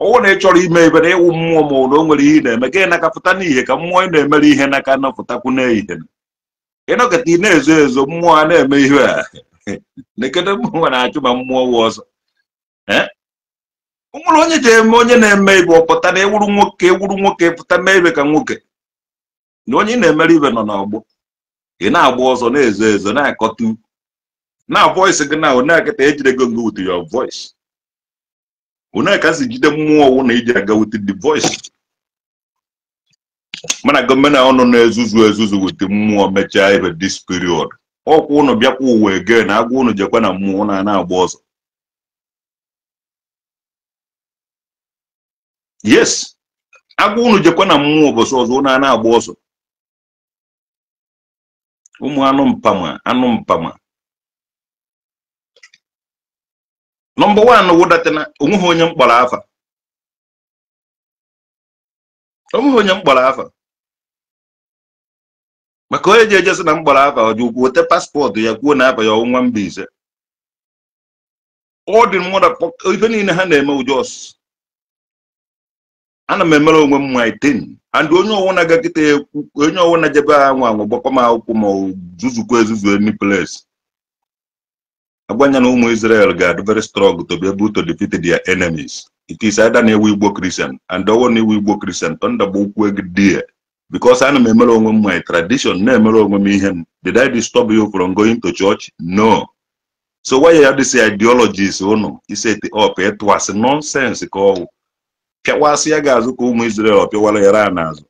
Ọ bụrụ na ị chọrọ ime ebe na ịwụ mmụọ ma ọ na o nwere ihe ị na-eme ka ị naka-pụta n'ihe ka mmụọ ị na-emere ihe naka nọpụtakwu n'ehihie. Ịnọkọta ị na-ezo ezo mmụọ a na-eme ihe a na-ekedo mmụọ na-achụ ma mmụọ wụ ọsọ. O nwere onye ji eme onye na-eme ibe ọ pụta na ewuru nwoke pụta mee ibe ka nwoke na onye na-emere ibe nọ n'ọgbọ ị na-agba ọsọ na-ezo ezo na-akọtu na voice gị na one akịta ejidego gị with your voice one ka si jide mmụọ wụ na iji aga with the voice mana gọọmenti ọnụ na-ezuzu ezuzu with mmụọ mechaa ibe this period ọkwa ụnụ bịakwa ụwa again na agwa ụnụ jekwa na mmụọ na na-agba ọsọ. Yes, agwa ụnụ jekwa na mmụọ bụ ọzọ ụnụ a na-agba ọsọ. Ụmụ anụ mpama nọmba 1 wụdatana onweghị onye mkpọrọ afa onweghị onye mkpọrọ afa maka onye ji ejesi na mkpọrọ afa ọ ji ukwu weta paspọtụ ya kwuo na afa ya ọnwa Mbaise. Ọ dị mmadụ ife niile ha na-eme ụjọs Ana m emere onwe m my thing. And onye ọwụna gakịta ekwu, onye ọwụna jebe anwa anwa gbakọ m akwụkwọ ma ọ zuzukwa ezuzu any place. Agwanya na ụmụ Israel ga-adị very strong to be able to defeat their enemies. It is either na ewu Igbo Christian and ọwụ na ewu Igbo Christian thunder gbokwu gị there. Because ana m emere onwe m my tradition, na-emere onwe m ihe m. Did I disturb you from going to church? No. So why are these ideologies unu iset up ịtụasị nonsense ka ọwụ pịawasị ya ga-azụ ka ụmụ Israel pịawara ya raa n'azụ.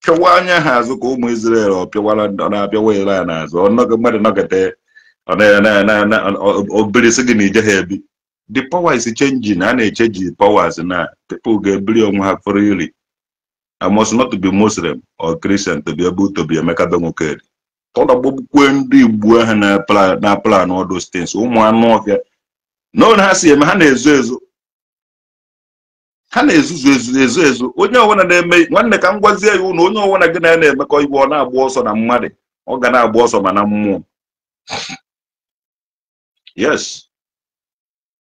Pịawa anya ha azụ ka ụmụ Israel ọ pịawara ọ na-apịawa ya raa n'azụ. Ọ mmadụ nọkọta ọ obirisi gị na ije ha ebi. The power is changing. A na-echeji powers na people ga-ebiri onwe ha freely. I must not be Muslim or Christian to be able to be Emeka Benwokedi. Tọdagbukwe ndị Igbo ahụ na plan all those things. Ụmụ anụ ọfịa. No ha si eme, ha na-ezo ezo. Ha na-ezuzu ezu ezo ezo. Onye ọbụla na-eme nwanne ka m gwazie ya unu, onye ọbụla gị na ya na-emekọ igwe ọ na-agba ọsọ na mmadụ, ọ ga na-agba ọsọ ma na mmụọ. Yes.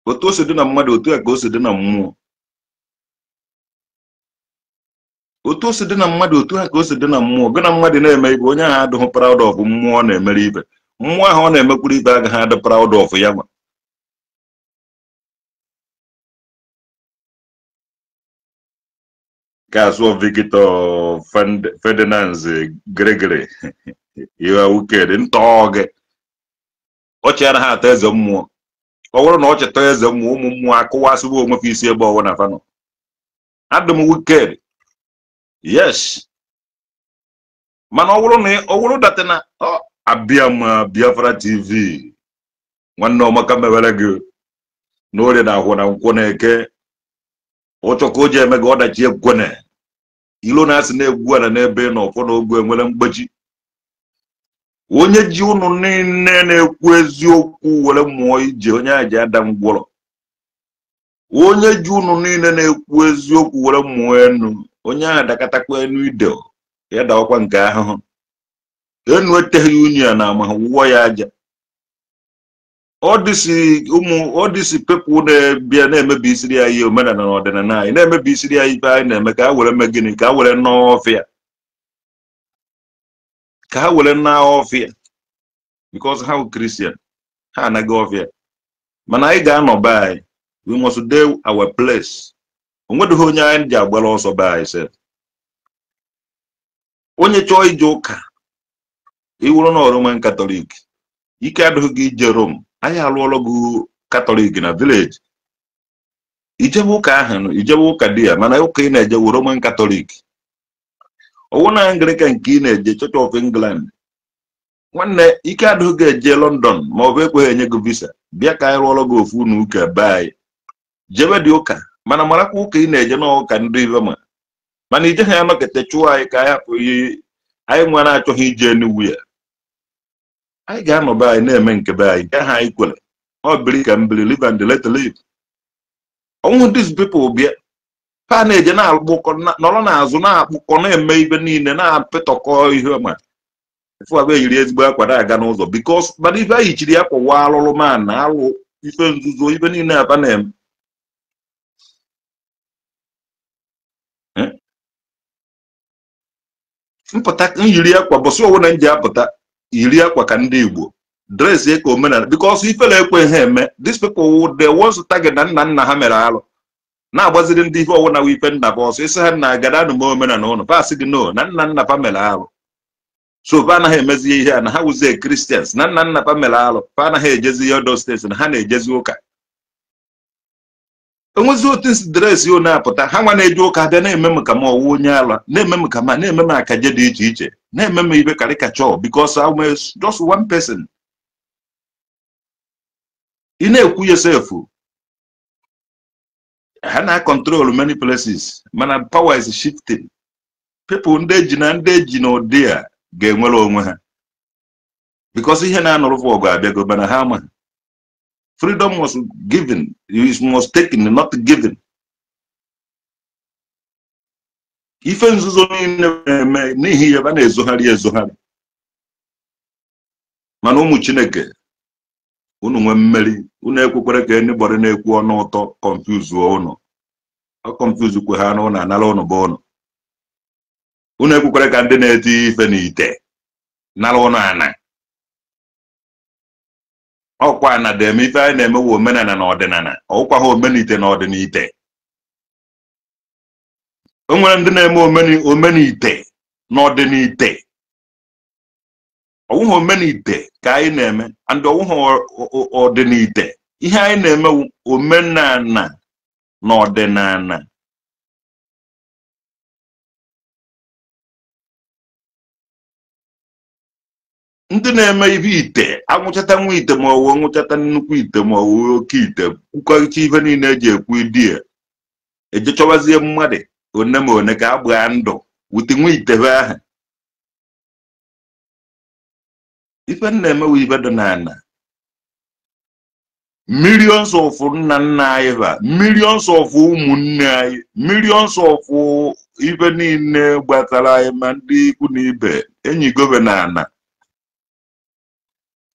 Otu o si dị na mmadụ, otu a ka o si dị na mmụọ. Otu o si dị na mmadụ, otu a ka o si dị na mmụọ. Gị na mmadụ na-eme ibe, onye ahụ adịghị proud of mmụọ na-emere ibe. Mmụọ ahụ ọ na-emekwuru ibe agaghị adị proud of ya nwa. Nke azụ Victor Ferdinand Gregory iwe wuked ntọọ gị. Ọchị anaghị atọ eze mmụọ. Ọ bụrụ na ọ cheta eze mmụọ, ụmụ mmụọ akụwasịwo onwe fa isi ebe ọwụ na fanọ. Adị m wicked. Yes. Mana ọ bụrụ na ọ bụrụ data na abịa m Biafra TV, nwanne ọmaka mewere gị n'orie na ahụ na nkwọ na-eke ụchọ ka o ji eme gị ọdachi ekwene ilo na-asị na-egwu ala n'ebe ị nọ ọfọ na ogwu enwere mgbechi. Onye ji unu niile na-ekwu eziokwu were mmụọ ije, onye a ji ada ngwọrọ. Onye ji unu niile na-ekwu eziokwu were mmụọ enu, onye ahụ dakatakwa enu ide ya dawakwa nke ahụhụ. Enu eteghị unyi ya na ama ha wụọ ya aja. Ọ dịsị pepụ na-ebịa na-emebi isiri anyị omenala na ọdịnala anyị, na-emebi isiri anyị ife anyị na-eme ka ha were mee gịnị, ka ha were n'ọfịa, ka ha were na ọfịa, because ha wụ Christian, ha anaghị ọfịa. Mana anyị ga-anọ be anyị, we must do our place. Onwedịghị onye anyị ji agbara ọsọ be anyị sef. Onye chọọ ije ụka, iwuru na Roman Catholic, ike adịghị gị ije Rome. Anyị alụọla gị Catholic na village. Ijebe ụka ahụ, ijebe ụka dị ya, mana ụka ị na-eje wụ Roman Catholic. Ọwụ na Anglican nke ị na-eje Church of England. Nwanne, ike adịghị gị eje London ma ọ bụ ekweghị enye gị visa. Bịa ka anyị rụọrọ gị ofu na ụka be anyị. Jebe dị ụka, mana marakwa ụka ị na-eje n'ụka ndị ibe ma. Mana ije ha anọkete chụọ anyị ka anyị hapụ ihe anyị nwa na-achọghị ije Enugu ya. Anyị ga-anọ be anyị na-eme nke be anyị, nke ahụ anyị kwere. Ọ biri ka mbiri, live and let live. Ọnwụ these people bịa, ha na-eje na-akpụkọ, nọrọ n'azụ na-akpụkọ, na-eme ibe niile, na-apịtọkọ ihe ma. Ifu abụ eyiri ezigbo akwa na-aga n'ụzọ, because mana ife anyị chiri akwa wa alụrụ ma na alụ ife nzuzo ife niile aba na-eme. Mpụta nyiri akwa bọsị ọwụ na nji apụta yiri akwa ka ndị Igbo dress ka omenala, because ifele ekwe ha eme. These people they want to target na nna nna ha mere alụ na-agbaziri ndị ife ọwụ na ife nna bụ ọsọ isi ha nna agada anụ omenala ụnụ pasị gị no na nna nna pa mere alụ, so fa anaghị emezi ihe a na ha wụzie Christians na nna nna pa mere alụ, fa anaghị ejezi ihe ọdọ steeti na ha na-ejezi ụka. Enwezi otu nsi dresị o na-apụta, ha nwa na-eje ụka abịa na-eme m ka m ọwụ onye ala, na-eme m ka ma na-eme m akaje dị iche iche, na-eme m ibe karikachọ, because I'm just one person. Ị na-ekwu yourself, ha na-control many places, mana power is shifting. People ndị eji na ndị eji na ụdị a ga-enwere onwe ha, because ihe na-anụrụ ọgụ abịago, mana ha ama. Freedom was given, it was taken, not given. Ife nzuzo niile na-eme n'ihi ya ba na-ezogharị ezogharị. Mana ụmụ Chineke, Unu nwee mmeri, unu ekwekwere ka anybody na-ekwu ọnụ ụtọ confuse unu. Ọ confuse kwe ha na unu anara unu bụ unu. Unu ekwekwere ka ndị na-eti ife n'ite nara unu ana. Ọkwa na dem ife anyị na-emewe omenala na ọdịnala, ọkwa ha omenite na ọdịnite. O nwere ndị na-eme omenite na ọdịnite. Ọwụghị omenite ka anyị na-eme, and ọwụghị ọdịnite. Ihe anyị na-eme omenala na ọdịnala. Ndị na-eme ihe ite, anwụchata nwa ite ma ọ wụ nwụchata nnukwu ite ma ọ wụ oke ite, kwukọrịta ife niile eji ekwu idi ya. Eje chọwazie mmadụ one ma one ka a gbaa ndụ wute nwa ite ahụ. Ife na-emewe ife dị n'ala. Millions of nna nna anyị ba, millions of ụmụnne anyị, millions of ife niile gbatara anyị ma ndị ikwu na ibe enyi gobe n'ala.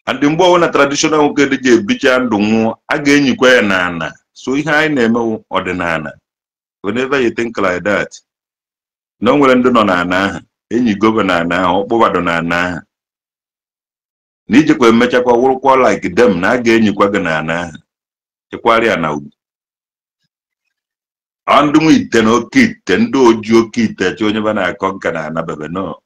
And mgbe ọbụla traditional nwoke dị ji ebicha ndụ nwụọ, a ga-enyikwa ya n'ala. So ihe anyị na-emewu ọdịnala. Whenever you think like that, na o nwere ndị nọ n'ala ahụ, enyi gobe n'ala ahụ, ọkpụbado n'ala ahụ. Na ijikwa emechakwa wụrụkwa like them na a ga-enyikwa gị n'ala ahụ, chekwara ya na ugwu. Ndị nwe ite na oke ite, ndị oji oke ite chi onye ba na-akọ nka na anabebe no.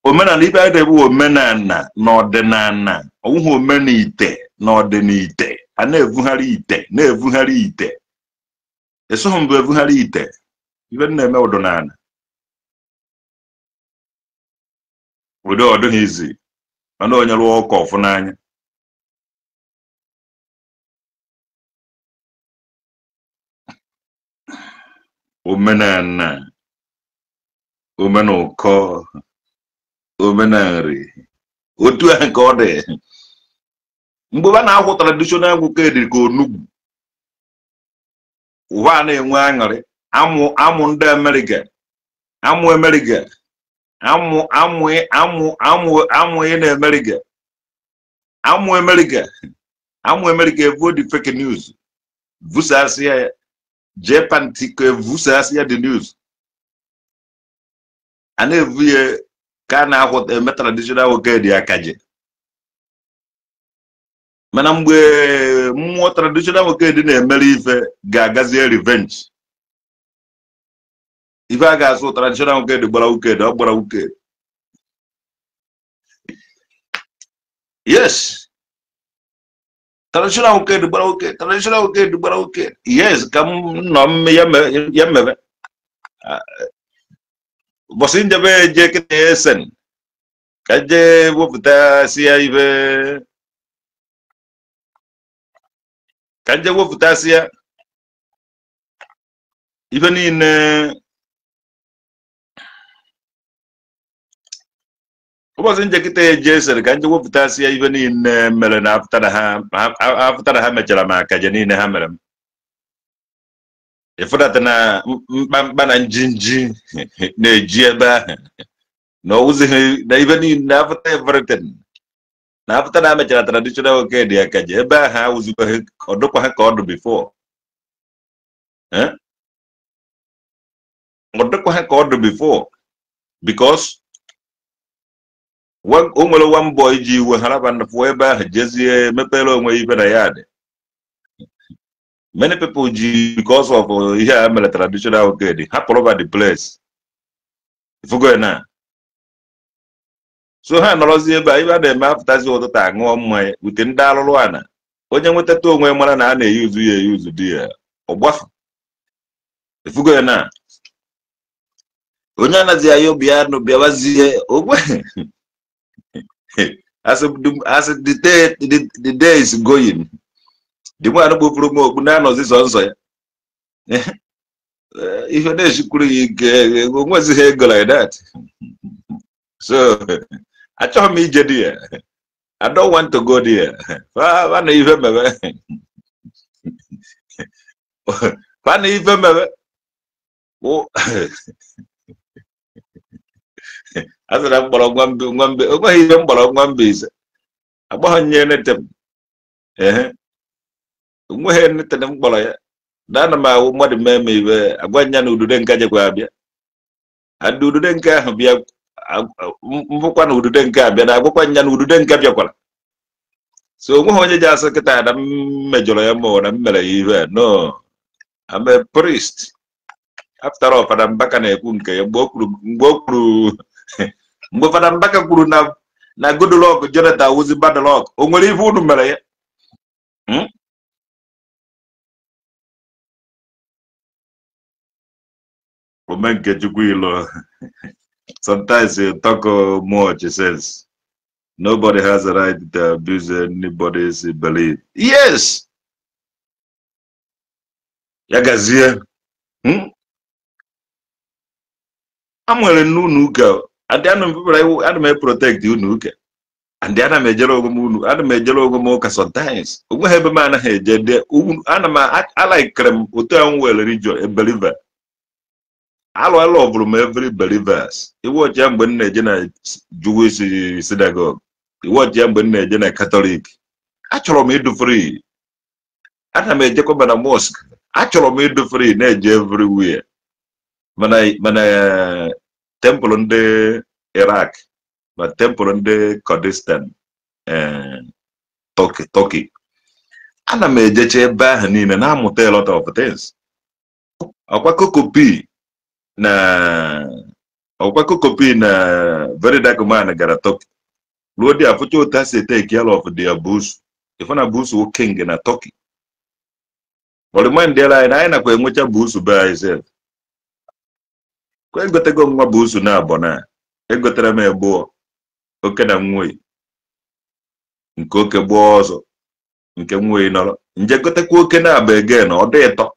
Omenala ibe anyị na-ebu omenala na ọdịnala, ọwụghị omenite na ọdịnite. A na-evugharị ite, na-evugharị ite. Esoghị mbụ evugharị ite. Ibe na-eme ọdịnala. Ụdị ọdụghị izi, mana onye rụọ ụka ọfụ n'anya. Omenala, omenụkọ, omenanri, otu ahụ ka ọ dị. Mgbe a na-akwụ traditional nwoke dị ka onugbu, ụwa na-enwe aṅụrị. Amụ ndị Amerịka, amụ Amerịka, amụ amụ amụ amụ amụ ị na Amerịka, amụ Amerịka, amụ Amerịka evuo the fake news, vusasịa ya, jee pantiko evusasịa the news. A na-evu ya ka a na-akwụ eme traditional nwoke dị akaje. Mana mgbe mmụọ traditional nwoke dị na-emere ife ga-agazie revenge. Ife a ga-asụ traditional nwoke dị gbara nwoke dị, ọ gbara nwoke. Yes. Traditional nwoke dị gbara nwoke, traditional nwoke dị gbara nwoke. Yes, ka m nọ m ya mebe. Ụbọchị njebe je kịta esen ka je wepụta si ya ife, ka nje wepụta si ya ife niile. Ụbọchị nje kịta eje esere ka nje wepụta si ya ife niile mere na afụtara ha mechara m akaje niile ha mere m. Ịfụdata na mkpamkpa na njinji na-eji ebe ahụ na ọwụzighị na ife niile afụta everything. Na afụta na mechara traditional nwoke dị akaje ebe ahụ awụzikwaghị, ọ dịkwaghị ka ọ dị before. Ọ dịkwaghị ka ọ dị before because o nwere one boy ji iwe haraba pụọ ebe ahụ jezie mepere onwe ife na ya dị. Many people ji because of ihe a mere traditional nwoke dị hapụrụ over the place. Ifugo na so ha nọrọzi ebe a ibe a na-eme apụtazi ụtụtụ aṅụọ mmanya ute ndị alụrụ ana. Onye nwetata onwe mara na a na-eyuzu ya eyuzu di ya ọgbafu. Ifugo na onye anazi ya obi ya nụ bịawazie ogwe. As the day is going, the one kpofuru m okpu na-anọzi sọ nsọ ya. Ife na-esikwuru ya ike, onwezighị ego like that. So achọghị m ije di ya. I don't want to go there. Fa na ife mebe. Fa na ife mebe. Asịra mkpọrọ nwambe o nweghị ihe mkpọrọ nwambe ise agbagha nye nete m ehe onweghị nete m mkpọrọ ya na ana m ahụ mmadụ mee m ibe agwa nya na udude nka jekwa abịa and udude nke ahụ bịa mbụkwa na udude nke abịa na agwakwa nya na udude nke bịakwara so onweghị onye ji asị kịta na m mejọrọ ya ma ọ na m mere ya ihe no. I'm a priest. After all, Fada Mbaka na-ekwu nke ya mgbe o kwuru mgbe Fada Mbaka kwuru na Goodluck Jonathan wụzi bad luck o nwere ife unu mere ya. Omenkechukwu Ilo, sometimes you talk much sense. Nobody has a right to abuse anybody's belief. Yes. Ya gazie. Amwere n'unu ụka and ana m protect unu ụka and ana m ejere onwe m unu ana m ejere onwe m ụka sometimes. Onweghị ebe m anaghị eje de ana m alaikere m otu ahụ nwere religion a believer. I love from every believers. Iwọchi ya mgbe m na-eje na Jewish synagogue. Iwọchi ya mgbe m na-eje na Catholic. Achọrọ m ịdụ free. Ana m ejekwa na mosque. Achọrọ m ịdụ free na-eje everywhere. Mana temple ndị Iraq, ma temple ndị Kurdistan, Turkey. Ana m ejecha ebe ahụ niile na-amụta a lot of things. Ọkwa kokopi na Very Dark Man gara Turkey. Ruo dị afụcha otu ha si take care of their bush. Ife na bush wụ king na Turkey. But remind anyị na anyị nakwa enwecha busu be anyị sef. Kwa egotego nwa busu na abọ na egotere m ebụọ oke na nwunye nke oke gbụọ ọzọ nke nwunye nọrọ nje gotekwa oke na abụ again ọ dị ịtọ.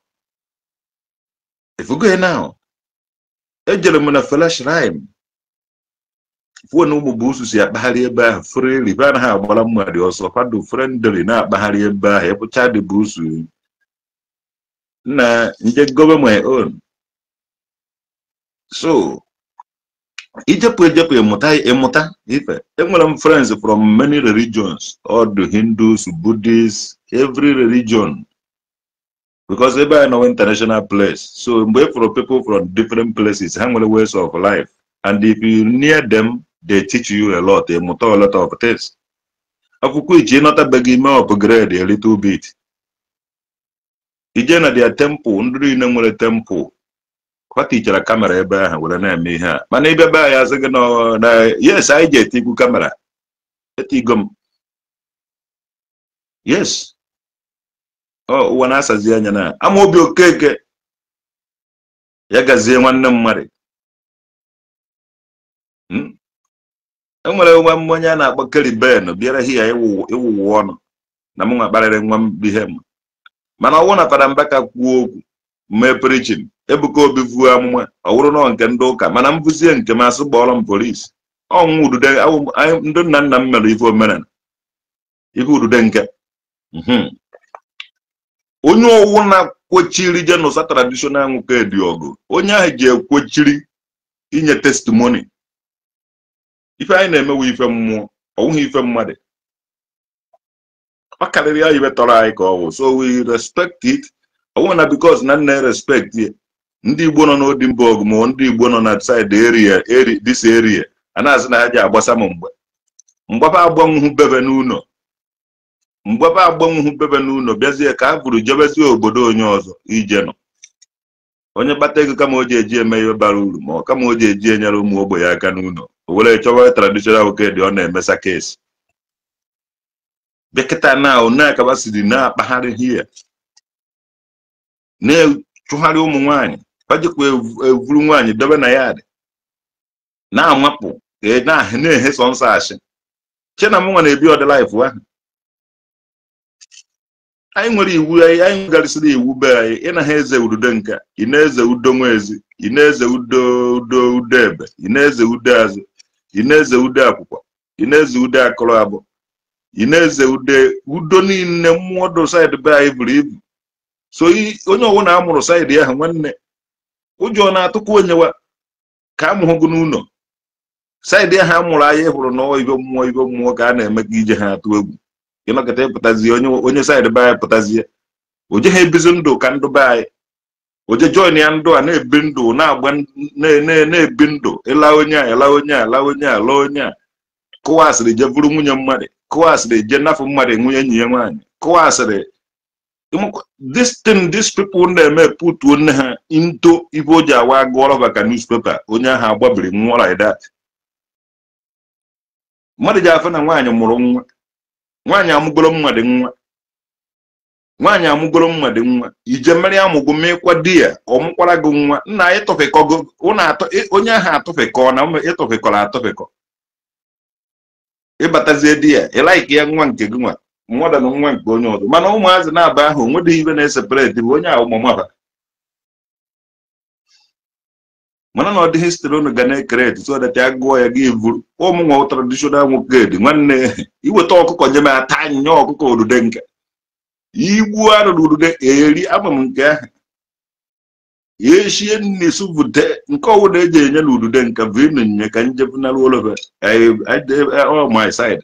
Ifugo now. Ejere m na Flash Rhyme fuo na ụmụ busu si akpagharị ebe ahụ freely be anaghị agbara mmadụ ọsọ kwado friendly na-akpagharị ebe ahụ ebụcha dị busu na nje gobe my own. So ijepụ ịmụta ife. Enwere m friends from many religions, all the Hindus, Buddhists, every religion. Because ebe I know international place. So mgbe for people from different places, ha nwere ways of life. And if you near them, they teach you a lot. They mụta a lot of things. Akwụkwọ iche ịnọtabeghị ime upgrade a little bit. Ije na their temple, ndị niile nwere temple. Kwa tichara kamera ebe ahụ were na-eme ihe a. Mana ịbịa be anyị asị gị na yes, anyị ji etikwu kamera. Etigo m. Yes. Ọ ụwa na-asazi anya na Amaobi Okeke ya gazie nwanne mmadụ. Enwere nwa mmanya a na-akpọ Keriben bịara hia ịwụwụ ọnụ na mụ nwa kparịrị nwa m ihe m. Mana ọwụ na Fada Mbaka kwuo okwu mee preaching Ebuka Obi vuo amụma ọ wụrụ nọ nke ndị ụka mana m bụzie nke m asị gbọọrọ m polisi ọnwụ udude ndị nna nna m mere ife omenala ife udude nke onye ọwụ na-kwochiri je n'ụsa traditional nwoke dị ọgụ onye ahụ ji ekwochiri inye testimony. Ife anyị na-emewe ife mmụọ ọwụghị ife mmadụ ọ karịrị ya ibe tọrọ anyị ka ọ wụ, so we respect it. Ọwụ na because na nna respect ya ndị Igbo nọ n'Odimbogu ma ndị Igbo nọ na side area this area a na-asị na ha ji agbasa m mgbe mgbaba agbanwuhu bebe n'ụlọ mgbaba agbanwuhu bebe n'ụlọ bịazie ka a bụrụ jebezie obodo onye ọzọ ije nọ onye kpata ego kama o ji eji eme ihe bara uru ma ọ kama o ji eji enyere ụmụ ogbenye aka n'ụlọ o were chọwa traditional nwoke dị ọ na-emesa kesi bịakịta na onakabasiri na-akpagharị hie na-echụgharị ụmụ nwaanyị bajikwa evuru nwaanyị dobe na ya dị na-amapụ na-ehe sọ nsọ ashị chena m nwa na-ebi ọdị laịfụ ahụ. Anyị nwere iwu anyị nwegarịsịrị iwu be anyị ị naghị eze ududo nka ị na-eze udo nwezi ị na-eze udo udo udo ebe ị na-eze udo azụ ị na-eze udo akwụkwọ ị na-eze udo akụrụ abụ ị na-eze ude udo niile mmụọ do saịdị be anyị buru ibu. So onye ọwụna amụrụ saịdị ahụ nwanne ụjọ na-atụkwa onyewa ka amụghị gị n'ụlọ. Saịdị ha mụrụ anyị hụrụ na ibe mmụọ ka a na-eme ka ije ha atụ egwu. Ịnọkọta ịpụtazie onye saịdị be anyị pụtazie. Oje ha ebizi ndụ ka ndụ be anyị. Oje join ya ndụ a na-ebi ndụ na-agba na-ebi ndụ ịla onye a ịla onye a la onye a la onye a. Kụwa asịrị je bụrụ nwunye mmadụ. Kụwa asịrị je nafụ mmadụ nwunye enyi ya nwaanyị. Kụwa asịrị this thing these people na-eme putuo nne ha into ibe o ji awa agụọrọ maka newspaper onye ahụ agbabiri nwụọ like that. Mmadụ ji afọ na nwaanyị mụrụ nwa. Nwaanyị amụgoro mmadụ nwa. Nwaanyị amụgoro mmadụ nwa. Ije mmeri amụgo mekwa di ya ọ mụkwara gị nwa. Nna ịtọfekọgo onye ahụ atọfekọ na ịtọfekọrọ atọfekọ. Ịbatazie di ya ịlaiki ya nwa nke gị nwa mmadụ na nwa nke onye ọzọ. Mana ụmụazị na-aba ahụ onwedịghị ibe na-esepareti bụ onye ahụ mụmaba. Mana na ọ dị histrị unu ga na-ekereti so that ya gụọ ya gị vuru ụmụ nwa traditional nwoke dị nwanne iweta ọkụkọ nye m ata nye ọkụkọ odude nke igbu anụ na udude eri ama m nke ahụ eshie nne suvute nke ọwụ na eji enye na udude nke vinu nye ka njebunara olove all my side.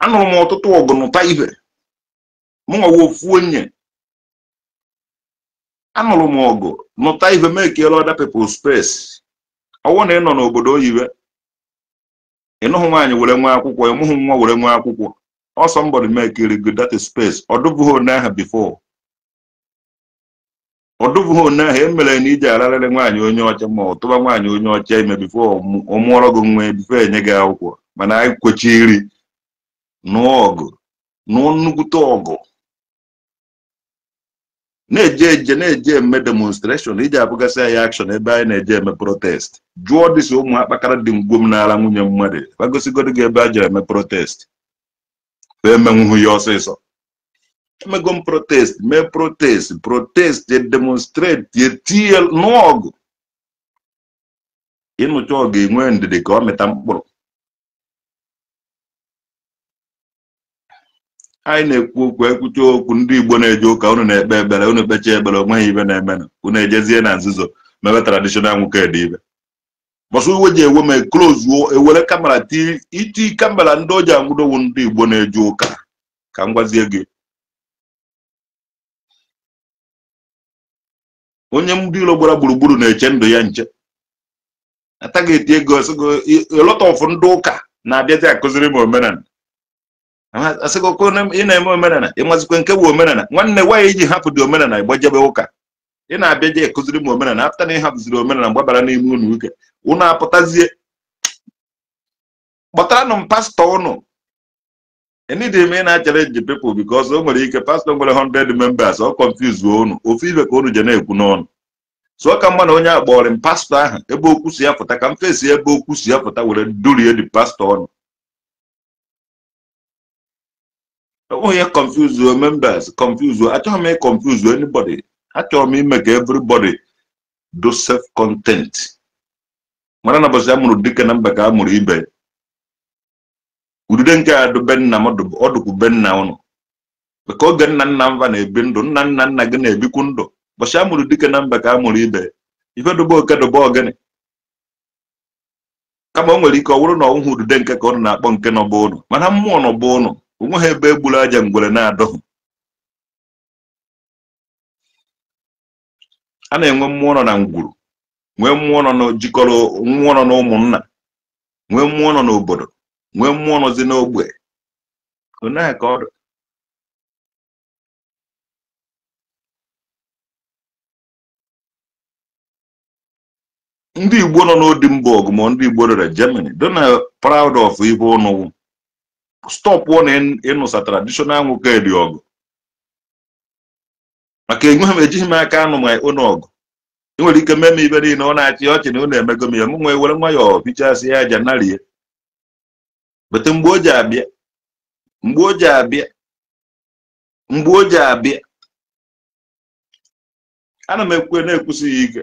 Anụrụ m ọtụtụ ọgụ nụta ibe mụnwa ofu onye anụrụ m ọgụ nụta ibe mekiela other people space. Ọwụ na ị nọ n'obodo oyibo ịnụhụ nwaanyị were nwa akwụkwọ ịmụhụ nwa were nwa akwụkwọ or somebody make good that is space. Ọdụbụghị onye ahụ before. Ọdụbụghị onye ahụ emere na iji ararịrị nwaanyị onye ọcha ma ọ tụba nwaanyị onye ọcha ime before ọ mụọrọ gị nwa before enye gị akwụkwọ. Mana anyị kwechiri nụọ ọgụ nụọ nnukwute ọgụ na-eje eje na-eje eme demonstration iji abụgasị anyị action ebe anyị na-eje eme protest. Jụọ dịsị ụmụ akpakara dị ngwom n'ala nwunye mmadụ gbagosigodo gị ebe a jere eme protest emenwuhụ ya ọsịsọ. Emego m protest mee protest protest demonstrate etinye nụọ ọgụ. Ịnụcha ọgụ enwee ndidi ka ọ mịta mkpụrụ. Anyị na-ekwu okwu ekwucha okwu ndị Igbo na-eje ụka unu na-ekpe ekpere unu kpecha ekpere onweghị ibe na-emenụ unu ejezie na nzuzo mebe traditional nwoke dị ibe. Bọsụ uwe ji ewe ma klozuo ewere kamera iti kamera ndị oji anwụdowu ndị Igbo na-eje ụka ka m gwazie gị onye ndị ilo gbara gburugburu na-eche ndụ ya nche ataghị eti ego a lot of ndị ụka na-abịazi akụziri m omenala. Asịgokwu ị na-eme omenala ịmazikwe nke bụ omenala nwanne nwaanyị iji hapụ dị omenala ịgbajebe ụka ị na-abịa je ekụziri m omenala afta na ịhapụziri omenala mgbabara n'ime unu uke unu apụtazie kpọtaranụ m pastọ unu. Enidi m ị na-achalenji people because o nwere ike pastọ nwere 100 members ọ confuse unu ofu ibe ka unu je na-ekwu n'ọnụ. So ka mma na onye a kpọrọ m pastọ ahụ ebe okwu si ya pụta ka m fesi ebe okwu si ya pụta were durie dị pastọ ọnụ. Onye confuse members confuse achọghị m confuse anybody. Achọrọ m ime ka everybody do self content. Mara na bọsị a mụrụ dike na mba ka a mụrụ ibe. Udude nke a dube nna m ọ dụkwu be nna ụnụ maka oge nna nna mba na-ebi ndụ nna nna nna gị na-ebikwu ndụ. Bọsị a mụrụ dike na mba ka a mụrụ ibe. Ife dobe oke dobe ogene kama o nwere ike ọ bụrụ na ọnwụhụ udude nke ka ụnụ na-akpọ nke nọba ụnụ mana mmụọ nọba ụnụ onweghị ebe egburu aja ngwere na-adọghị. A na-enwe mmụọ nọ na ngwuru nwee mmụọ nọ na jikọrọ mmụọ nọ na ụmụnna nwee mmụọ nọ n'obodo nwee mmụọ nọzi n'ogbe. Onaghị ka ọ dị. Ndị Igbo nọ n'Odimborg ma ndị Igbo nọ na Germany don't proud of ibe ụnụ. Stop na ịnụsa traditional nwoke dị ọgụ maka enweghị m ejighị m aka anụ ma ụnụ ọgụ. Ị nwere ike mee m ibe niile ọ na-achị ọchị na ụnụ emego m ya m nwee were nwayọọ pichasị ya aja narie bete mgbe o ji abịa mgbe o ji abịa mgbe o ji abịa ana m ekwu na-ekwusighị ike.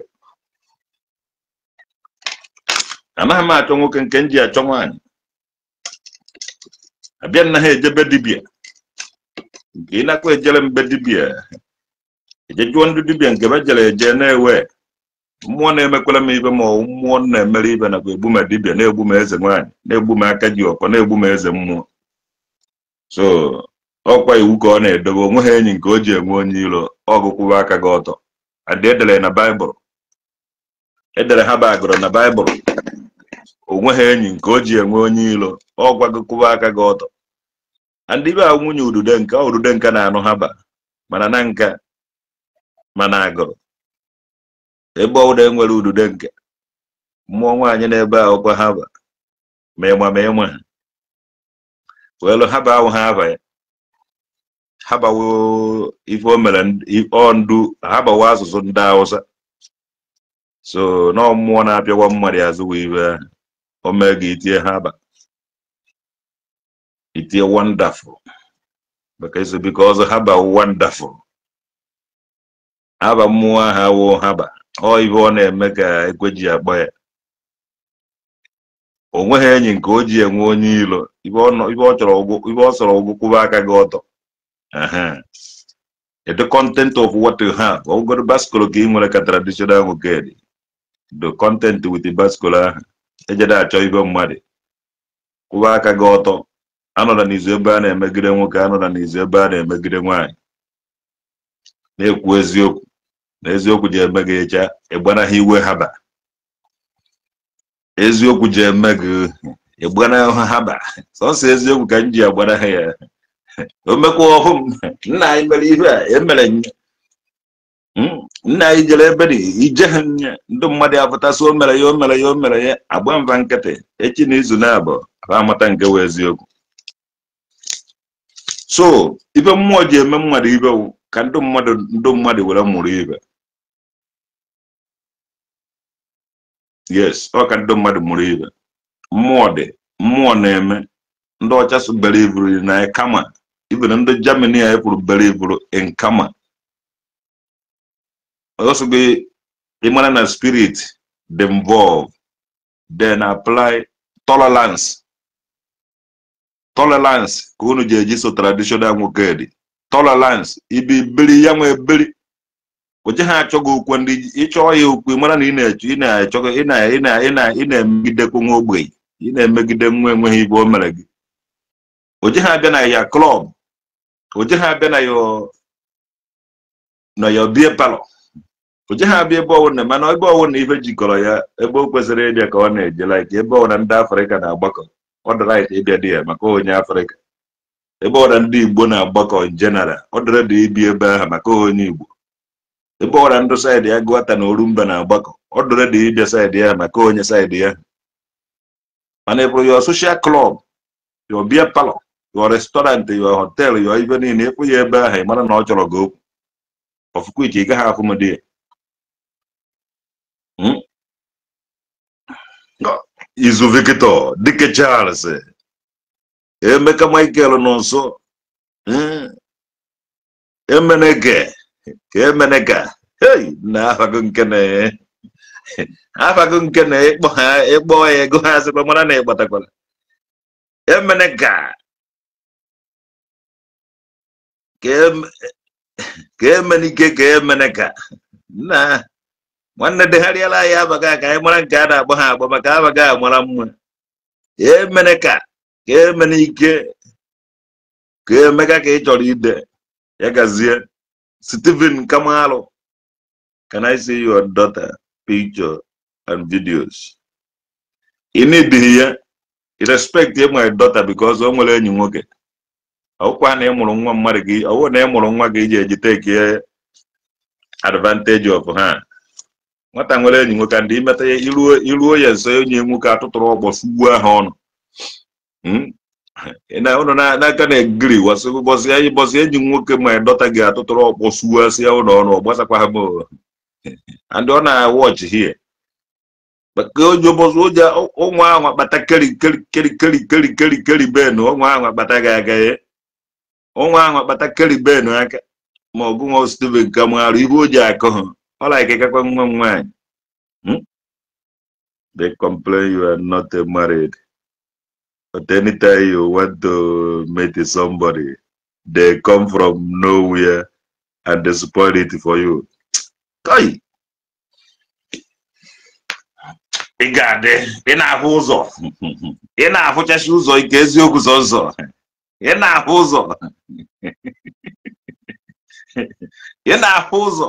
Anaghị m achọ nwoke nke m ji achọ nwaanyị abịa nna ha ejebe dibịa nke ị nakwa ejere mbe dibịa eje jụọ ndị dibịa nke be jere eje na-ewe Mmụọ na-emekwara m ibe ma ọ mmụọ na-emere ibe nakwa egbu m dibịa, na-egbu m eze nwaanyị, na-egbu m aka ji ọkọ, na-egbu m eze mmụọ. So ọkwa iwu ka ọ na-edobe, onwe ha enyi nke o ji enwe onye iro, ọgụ kwụwa aka gị ọtọ. Adị edere na Baịbụl, edere ha bagụrụ na Baịbụl, onwe ha enyi nke o ji enwe onye iro, ọgwa gị kwụwa aka gị ọtọ. And ibe a nwunye udude nka, udude nka na-anụ ha ba mana na nka mana agụrụ ebe ọbụla enwere udude nke mmụọ nwaanyị n'ebe a ọkwa ha ba ma ịma ma ịma ha welu ha ba ahụ ha aba ya ha bawo ife o mere ọ ndu ha bawo asụsụ ndị Hausa. So na mmụọ na-apịawa mmadụ azụ wee ibe ahụ o mee gị itie ha ba itie wonderful maka iso because ha ba wonderful aba mmụọ ahụ awụ ha ba ọ ibe ọ na-eme ka ekweji akpọ ya. O nweghị enyi nke o ji enwe onye ilo, ibe ọ chọrọ ibe ọ sọrọ ụgwụ kwụba aka gị ọtọ. The content of what you have, ọgụgụ baskolo ka ị nwere ka traditional nwoke dị, the content with the baskolo ahụ ejede achọ ibe mmadụ kwụba aka gị ọtọ. Anọla n'izu ebe a na-emegide nwoke, anọla n'izu ebe a na-emegide nwaanyị, na-ekwu eziokwu na eziokwu ji eme gị ịcha ịgbanaghị iwe ha ba. Eziokwu ji eme gị ịgbanaghị ha ba, sọsọ eziokwu ka m ji agbanaghị ya. O mekwa ọhụ m nna anyị mere ihe a emere nna anyị jere ebe dị ije ha nye ndị mmadụ apụtasị o mere ya o mere ya o mere ya agba mva nkịtị echi na izu na-abụ amata nke wee eziokwu. So ibe mmụọ ji eme mmadụ ibe ka ndị mmadụ were mụrụ ibe. Yes, ọ ka ndị mmadụ mụrụ ibe. Mmụọ dị, mmụọ na-eme. Ndị ọcha so believe na kama, even ndị Germany a kwuru believe in kama. Also gị ịmara na spirit dị involved, then apply tolerance. Tolerance ka unu ji eji so traditional nwoke dị. Tolerance ibi biri ya nwe biri oje ha achọghị okwu ndị ịchọọ ya okwu mara na ị na-echọ ị na-achọghị ị na ị na ị na ị na-emegidekwa nwa ogbenye, ị na-emegide nwa enweghị ibe o mere gị. Oje ha abịa na ya club, oje ha abịa na ya beer parlor, oje ha abịa ebe ọwụna, mana ebe ọwụna ife jikọrọ ya ebe o kwesịrị ịbịa ka ọ na-eje, like ebe ọwụna ndị Afrịka na-agbakọ ọ dị right ịbịa dị ya maka onye Afrịka. Ebe ọwụna ndị Igbo na-agbakọ in general ọ dịrị dị ibi ebe ahụ maka onye Igbo. Ebe ọwụna ndị saịdị ya Gụata na Orumba na-agbakọ ọ dịrị dị ịbịa saịdị ya maka onye saịdị ya. Mana ịbụrụ your social club, your beer parlor, your restaurant, your hotel, your ibe niile ịfụ ya ebe ahụ ị mara na ọ chọrọ gị okwu ọfụkwa iche ị gaghị afụ m dị ya. Izu Victor, Dike Charles, Emeka Michael nọ nso, Emeneke ka Emeneka, hey na afago nke na afago nke na ịkpọ ha ịkpọ ya ego ha sịkwa mara na ịgbatakwara. Emeneka ka Emenike ka Emeneka na nwanne degharịala ya abaga ka anyị mara nke a na-akpọ ha akpọ maka abaga mara mma. Emeneka ka Emenike ka Emeka ka ị chọrọ ide ya gazie. Stephen Kamalu, can I see your daughter picture and videos? You need here respect my daughter because o nwere enyi nwoke. Ọkwa na ịmụrụ nwa mmadụ gị, ọwụ na ịmụrụ nwa gị iji eji take advantage of ha. Nwata nwere enyi nwoke ndị imeta ya iruo ya nso onye nwoke atụtụrụ ọkpọ sugbuo ahụ ọnụ. Na ụnụ n'aka na-egiri bọsị enyi nwoke ma dọta gị atụtụrụ ọkpọ sugbuo asị ya ụlọ ọnụ ọ gbasakwa ha m. And ọ na-watch here. Maka onye ụbọchị ụja ụmụ ahụ akpata keri keri keri keri keri keri keri benu ụmụ ahụ akpata gị aka ya. Ụmụ ahụ akpata keri benu aka ma ọ bụ nwa Stephen Kamalu ihe o ji akọ ha. Ọ like kakwa nwa m nwaanyị. They complain you are not married. But anytime you want to meet somebody, they come from nowhere and they spoil it for you. Kai! Ị ga-adị, ị na-ahụ ụzọ, ị na-ahụchachi ụzọ ike eziokwu sọsọ, ị na-ahụ ụzọ, ị na-ahụ ụzọ.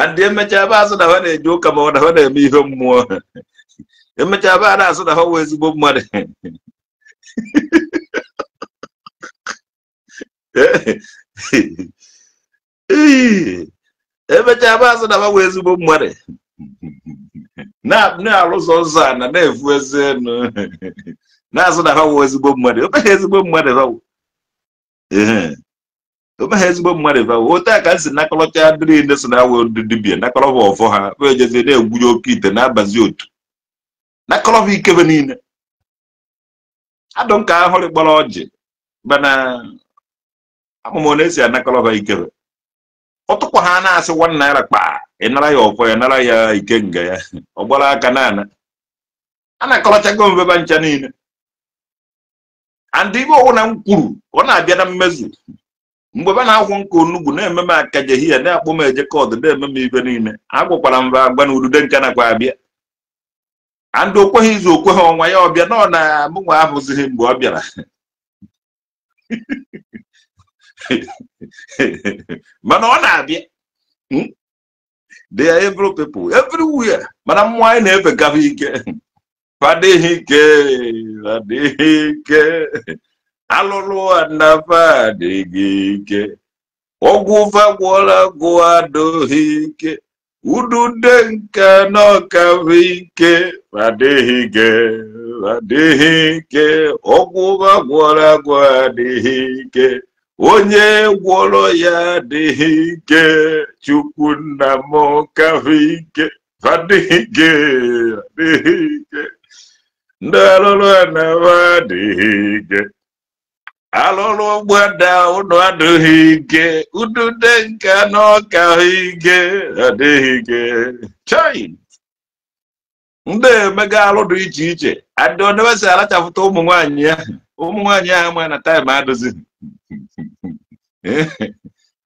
And emechaa ebe asụ na ha na-eje ụka ma ọ na ha na-eme ihe mmụọ, emechaa ebe a na-asụ na ha wụ ezigbo mmadụ. Emechaa ebe asụ na ha wụ ezigbo mmadụ, na-alụsọ ụzọ a na na-efu eze enu, na-asụ na ha wụ ezigbo mmadụ. Omeghị ezigbo mmadụ ha wụ. Omeghị ezigbo mmadụ ha wụ. Otu a ka m si nakọrọcha ndị niile so na awụ ndị dibịa, nakọrọba ọfọ ha, ha ejezie na-egwunye oke ite na-abazi otu, nakọrọba ikebe niile. Adụ nka ahụrụ gbara ọjị, mana amụma ọ na-esi anakọrọba ikebe. Ọtụkwa ha na-asị 1 naira kpaa, ị nara ya ọfọ ya, nara ya ike nga ya, ọ gbara aka naana. A na-akọrọchago mbeba ncha niile. And ibe ọwụ na m kwuru, ọ na-abịa na mmezu. Mgbe ba na-akwụ nke onugbu na-eme m akaje hia, na-akpọ m eje kọdụ, na-eme m ibe niile. Agwakwara m agwa na udude nke nakwa abịa. And o kweghị izu, okweghị ọnwa ya ọbịa, nọ na mụnwa ahụzighị mgbe ọ bịara. Mana ọ na-abịa. They are evil people everywhere. Mana mmụọ anyị na-efe ike. Fadịghị ike, fadịghị ike. Alụlụ anafa adịghị ike. Ọgwụ fagwọla gwụ adịghị ike. Udude nke n'ọkafe ike. Fadịghị ike, fadịghị ike. Ọgwụ fagwọla gwụ adịghị ike. Onye gwọrọ ya adịghị ike. Chukwu nna m kafe ike. Fadịghị ike, adịghị ike. Ndị alụlụ anafa adịghị ike. Alụlụ gbada ụnụ adịghị ike. Udude nke n'ọka ike adịghị ike. Chai! Ndị emega alụ dị iche iche. Adị onebesi alachapụta ụmụ nwaanyị ya. Ụmụ nwaanyị ahụ ma na taịm adịghị.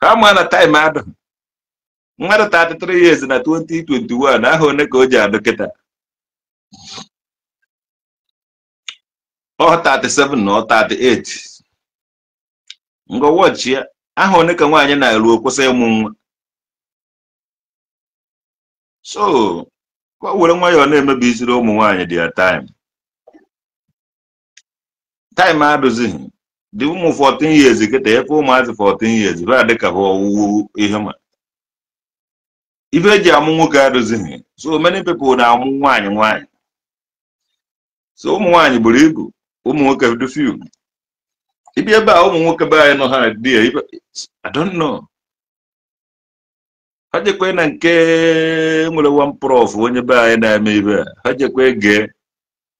Ha ma na taịm adụ. Mmadụ 33 years na 2021 ahụ one ka o ji adụ kịta. Ọ 37 na ọ 38. Ngọ wọchị ya, ahụ one ka nwaanyị na-eru kwụsị ịmụ nwa. So, ka were nwayọọ na-emebi isiri ụmụ nwaanyị dị ya taịm. Taịm adụzighị. Dị ụmụ 14 years kịta, efe ụmụazị 14 years, ba dị ka ọwụwụ ihe ma. Ife eji amụ nwoke adụzighị. So many people na-amụ nwaanyị nwaanyị. So ụmụ nwaanyị buru ibu, ụmụ nwoke dị few. Ibi ebe a ụmụ nwoke be anyị nọ ha dị ya, I don't know. Ha jekwe na nke nwere one prof onye be anyị na-eme ibe a, ha jekwe gee.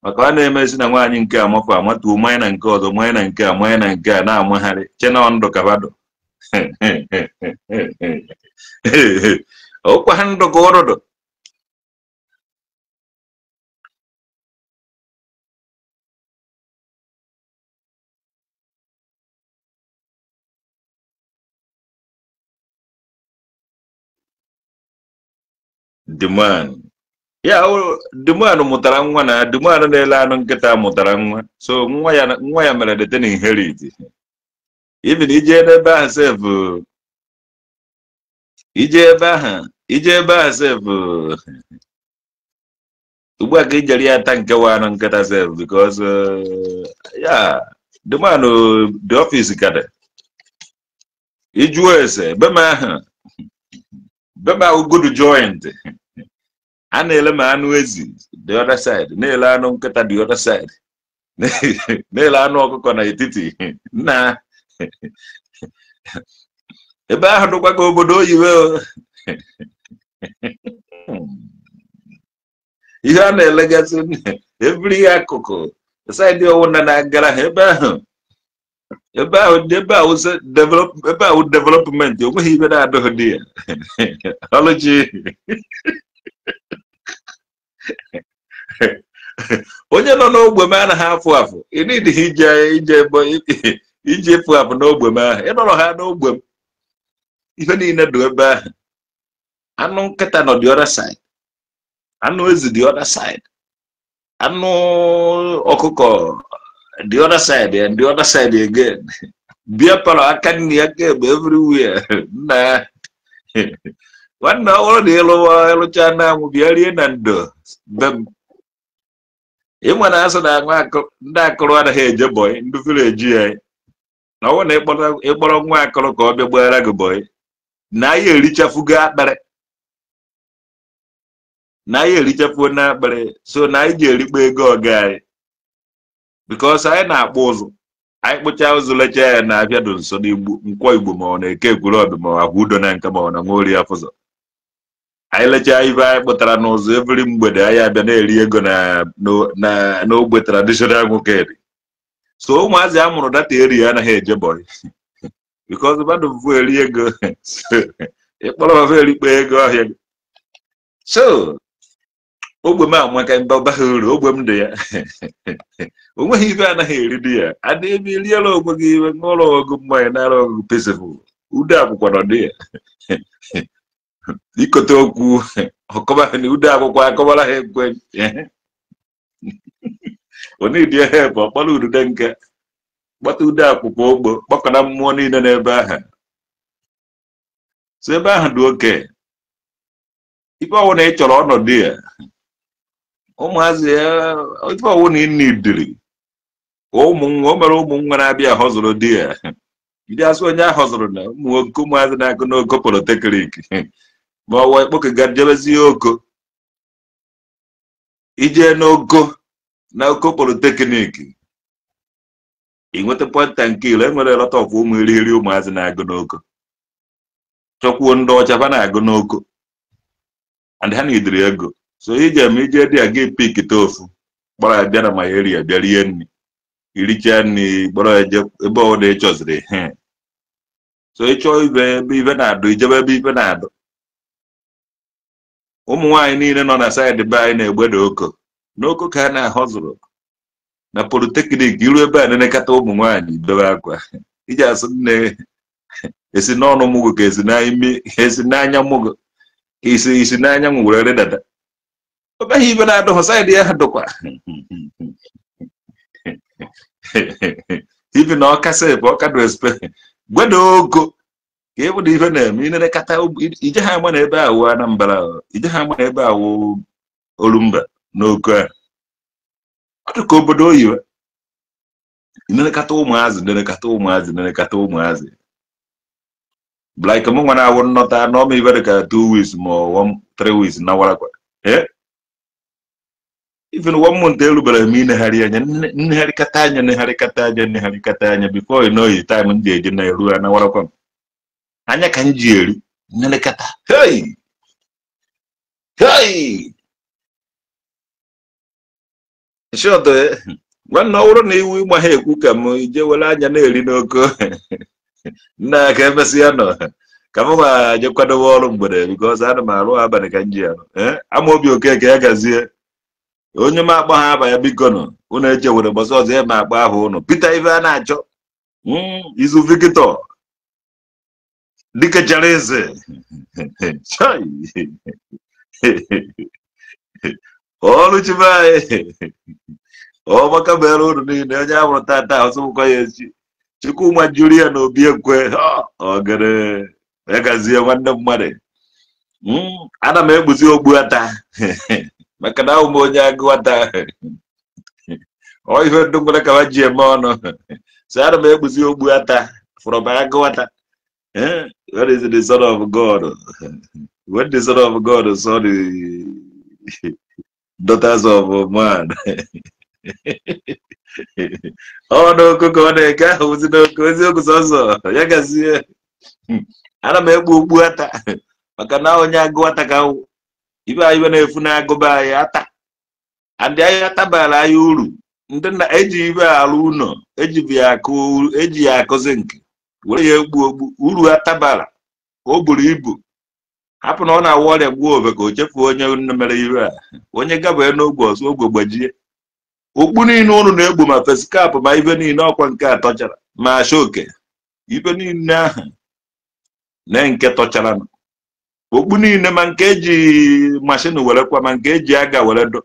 Maka ọ na-emesi na nwaanyị nke amafọ amatuo mmanya na nke ọzọ, mmanya na nke a, mmanya na nke a na-amagharị chena ndụ kabado. Ọkwa ha ndụ ka ọrụdụ. The man. Ya the man mụtara nwa na the man na-ele anụ nkịta mụtara nwa. So nwa ya mere the inherit. Even ije n'ebe ahụ sef, ije ebe ahụ sef, ugbu a ka ijere ya ata nke wa anụ nkịta sef, because ya the man the office ka dị. Ijuo ese be m ahụ good joint. A na-ele ma anụ ezi the other side, na-ele anụ nkịta the other side, na-ele anụ ọkụkọ n'etiti. Na ebe ahụ dịkwa ka obodo oyibo. Ihe a na-elegasị every akụkụ side ọwụna na-agara ha ebe ahụ. Ebe ahụ development onweghị ibe na-adịghị dị ya. Ọlụchi. Onye nọ n'ogbe m anaghị afụ afụ. Ị nidịghị ije efu afụ n'ogbe m ahụ. Ị nọrọ ha n'ogbe m. Ife niile dị ebe ahụ. Anụ nkịta nọ the other side. Anụ ezi the other side. Anụ ọkụkọ the other side and the other side again. Beer parlor aka nri aka egbe everywhere. Nna nwanne ọ bụrụ na ịlụwa ịlụcha na anwụ bịa rie na ndo be m. Ịma na asụ na ndị akụrụ anaghị eje bọyị ndị vileji ya na ọ bụrụ na ịkpọrọ nwa akụrụ ka ọ bịa gbaghara gị bọyị na anyị erichafugo akpịrị na anyị erichafuo na akpịrị so na anyị ji erikpo ego ọga anyị because anyị na-akpụ ụzụ anyị kpụchaa ụzụ lechaa ya na abịa dị nso n'igbo nkwọ igbo ma ọ na-eke ekwuru ọdụ ma ọ agwa udo na nke ma ọ na nwa ori afụzọ anyị lechaa ibe anyị kpụtara n'ụzọ every mgbede anyị abịa na-eri ego na n'ogbe traditional nwoke dị so ụmụazị a mụrụ data eri anaghị eje bọyị because mmadụ mfu eri ego ịkpọrọ ọfa erikpo ego ọhịa so ogbe m amaka mba baghị uru ogbe m dị ya o nweghị ibe anaghị eri dị ya adị ebe iriela onwe gị iwe ṅụọrọ ọgụ mmanya nara ọgụ pesifụl ude akwụkwọ nọ dị ya ikote okwu ọkọba ude akwụkwọ akọbara ha ekwe onidi help ọkpọrọ udude nke kpọta ude akwụkwọ ogbo kpọkọna mmụọ niile n'ebe ahụ so ebe ahụ dị oke ife ọwụ na ị chọrọ ọnọdụ ya ụmụazị ya ife ọwụ na ị nidiri ụmụ nwa o mere ụmụ nwa na-abịa họzụrụ di ya ndị asụ onye ahọzụrụ na ụmụ nwoke ụmụazị na-agụ n'oko politeknik ma ọ wee kpọkega jebezie oko ije n'oko na oko politeknik ị nweta pọnta nke ire enwere lot of ụmụ irighiri ụmụazị na-agụ n'oko chọkwuo ndị ọcha fa na-agụ n'oko and ha nidiri ego so ije ma ije dị a gị pikita ofu kpọrọ ya bịa na my area bịa rie nri irichaa nri kpọrọ ya je ebe ọ na ịchọziri so ịchọọ ibe ebe ibe na-adụ ijebe ebe ibe na-adụ ụmụ nwaanyị niile nọ na saịdị be anyị na-egbeda oko n'oko ka a na-ahọzụrụ na politeknik iru ebe a na-elekọta ụmụ nwaanyị dobe akwa iji asụ nne esi n'ọnụ mụgụ ka esi n'imi esi n'anya mụgụ ka isi isi n'anyanwụ were rịdata ọbaghị ibe na-adụghọ saịdị ya dụkwa ibi na ọka sep ọka dị espe gwedo oko ka ịbụ na ife na-eme ịnelekọta ije ha ama na ebe awụ Anambra ije ha ama na ebe awụ Olumba n'oko a ọ dị ka obodo oyibo ịnelekọta ụmụazị nelekọta ụmụazị nelekọta ụmụazị like m nwere awụ nnọta n'ọma ibe dị ka 2 weeks ma ọ 3 weeks na warakwa even 1 month erubere m inegharị anya nnegharịkata anya nnegharịkata anya nnegharịkata anya before you know it time m ji eje na-eru ya na warakwa m anya ka m ji eri nnelekọta hey hey short nwanne ọ bụrụ na iwu ịgba ha ekwu ka m ije were anya na-eri n'oko nna ka emesịa nọ ka m ma je kwadobe ọrụ mgbede because ana m arụ abalị ka m ji arụ Amaobi Okeke ya gazie onye m akpọ ha aba ya biko nọ unu echewere gbasa ọzọ ya ma akpọ ahụ ụnụ Peter ife a na-achọ izu Victor dike chara eze ọrụ chibe anyị ọmaka mere unu niile onye a mụrụ tata ọsọmụkwa ya echi Chukwuma juru ya na obi ekwe ogere ya gazie nwanne mmadụ ana m ekpuzi ogbu ata maka na ahụ m onye agụ ata ọ ife ndụ nwere ka ha ji eme ọnụ so ana m ekpuzi ogbu ata from agụ ata. What is the son of God? When the son of God saw the daughters of man ọ n'oko ka ọ na-eke ahụ ozi n'oko eziokwu sọsọ ya gazie ana m ekpu ogbu ata maka na onye agụ ata ka ibe anyị na-efu na-agụba anyị ata andị anyị atabara anyị uru ndị na eji ibe arụ ụlọ eji ya akụ eji ya akụzi nke were ya egbu ogbu uru atabara o buru ibu hapụ na ọ na-awụ ọrịa gbuo obe ka o chefuo onye mere ibe a onye gabee n'ogwe ọzọ ogwe gbajie okpu niile ụnụ na-egbu ma fesikapụ ma ibe niile ọkwa nke a tọchara ma ashoke ibe niile ahụ na nke tọchara. Okpu niile ma nke eji mashin were kwa ma nke eji aga were do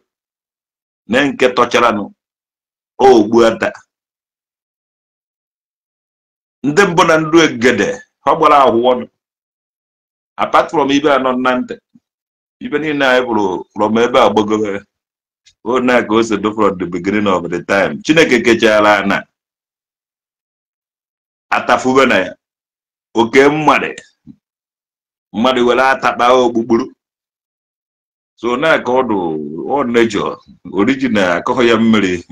na nke tọcharanụ ogbu ata. Ndị mbụ na ndụ egede ha gbara ahụ ọnụ. Apart from ibe anọ na ntị ibe niile anyị bụrụ from ebe a gbagobe o na ka o si do from the beginning of the time. Chineke kechara na atafube na ya oke mmadụ mmadụ were atakpa okpukpuru. So na ka ọdụ ọ nature original akọghị ya mmiri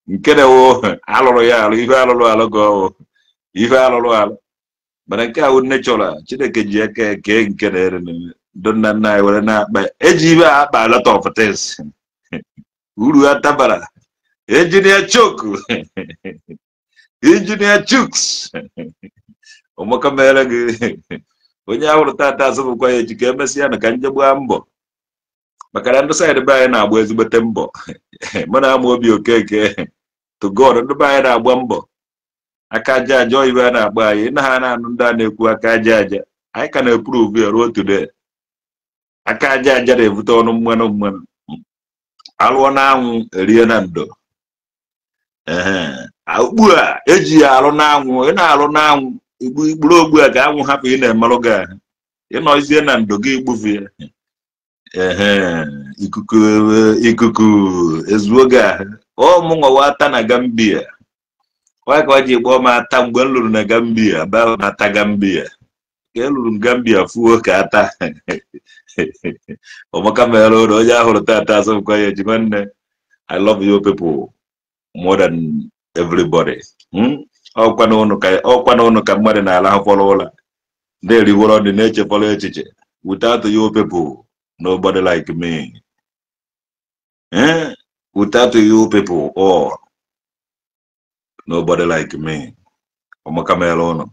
nke na-ewo alụrụ ya alụ ife alụrụ alụ ka ọ ife alụrụ alụ mana nke ahụ natural Chineke ji aka kee nke na-ere ndị nna nna anyị were na-akpa eji ibe a akpa a lot of things. Uru atabara engineer choke engineer chooks ụmụka mere gị onye ahụrụ tata asụpụkwa ya echi ka emesịa na ka nje gbaa mbọ maka na ndị saịdị be anyị na-agba ezigbote mbọ. Mụ na ama obi okeke to God ndị be anyị na-agba mbọ aka aja aja ibe a na-agba anyị na ha na-anụ ndị a na-ekwu aka aja aja anyị ka na-eprove ya ruo today. Aka aja aja na-ebute ọnụ mmanụ mmanụ alụọ na anwụ erie na ndo. Ee ugbu a eji ya alụ n'anwụ ị na-alụ n'anwụ igburu ogbu a ka anwụ hapụ ị na-emerụ gị ahụ ịnọzie na ndo gị igbufu ya. Ehe ikuku ikuku ezuo gị ahụ. Ọ mụ nwawa ata na Gambia nwa ka ọ ji kpọọ m ata mgbe m lụrụ na Gambia ba m ata Gambia ka e lụrụ m Gambia fuo ka ata. Ọmaka mere ụlọ onye ahụrụ tata asọmkwa ya eji nwanne. I love you people more than everybody. Ọkwa na ụnụ ka mmadụ na-alahụfọrọ ụla na-eriworo ndị na-echefọrọ echiche. Without you people nobody like me. Without you people all nobody like me. Ọmaka mere ụnụ.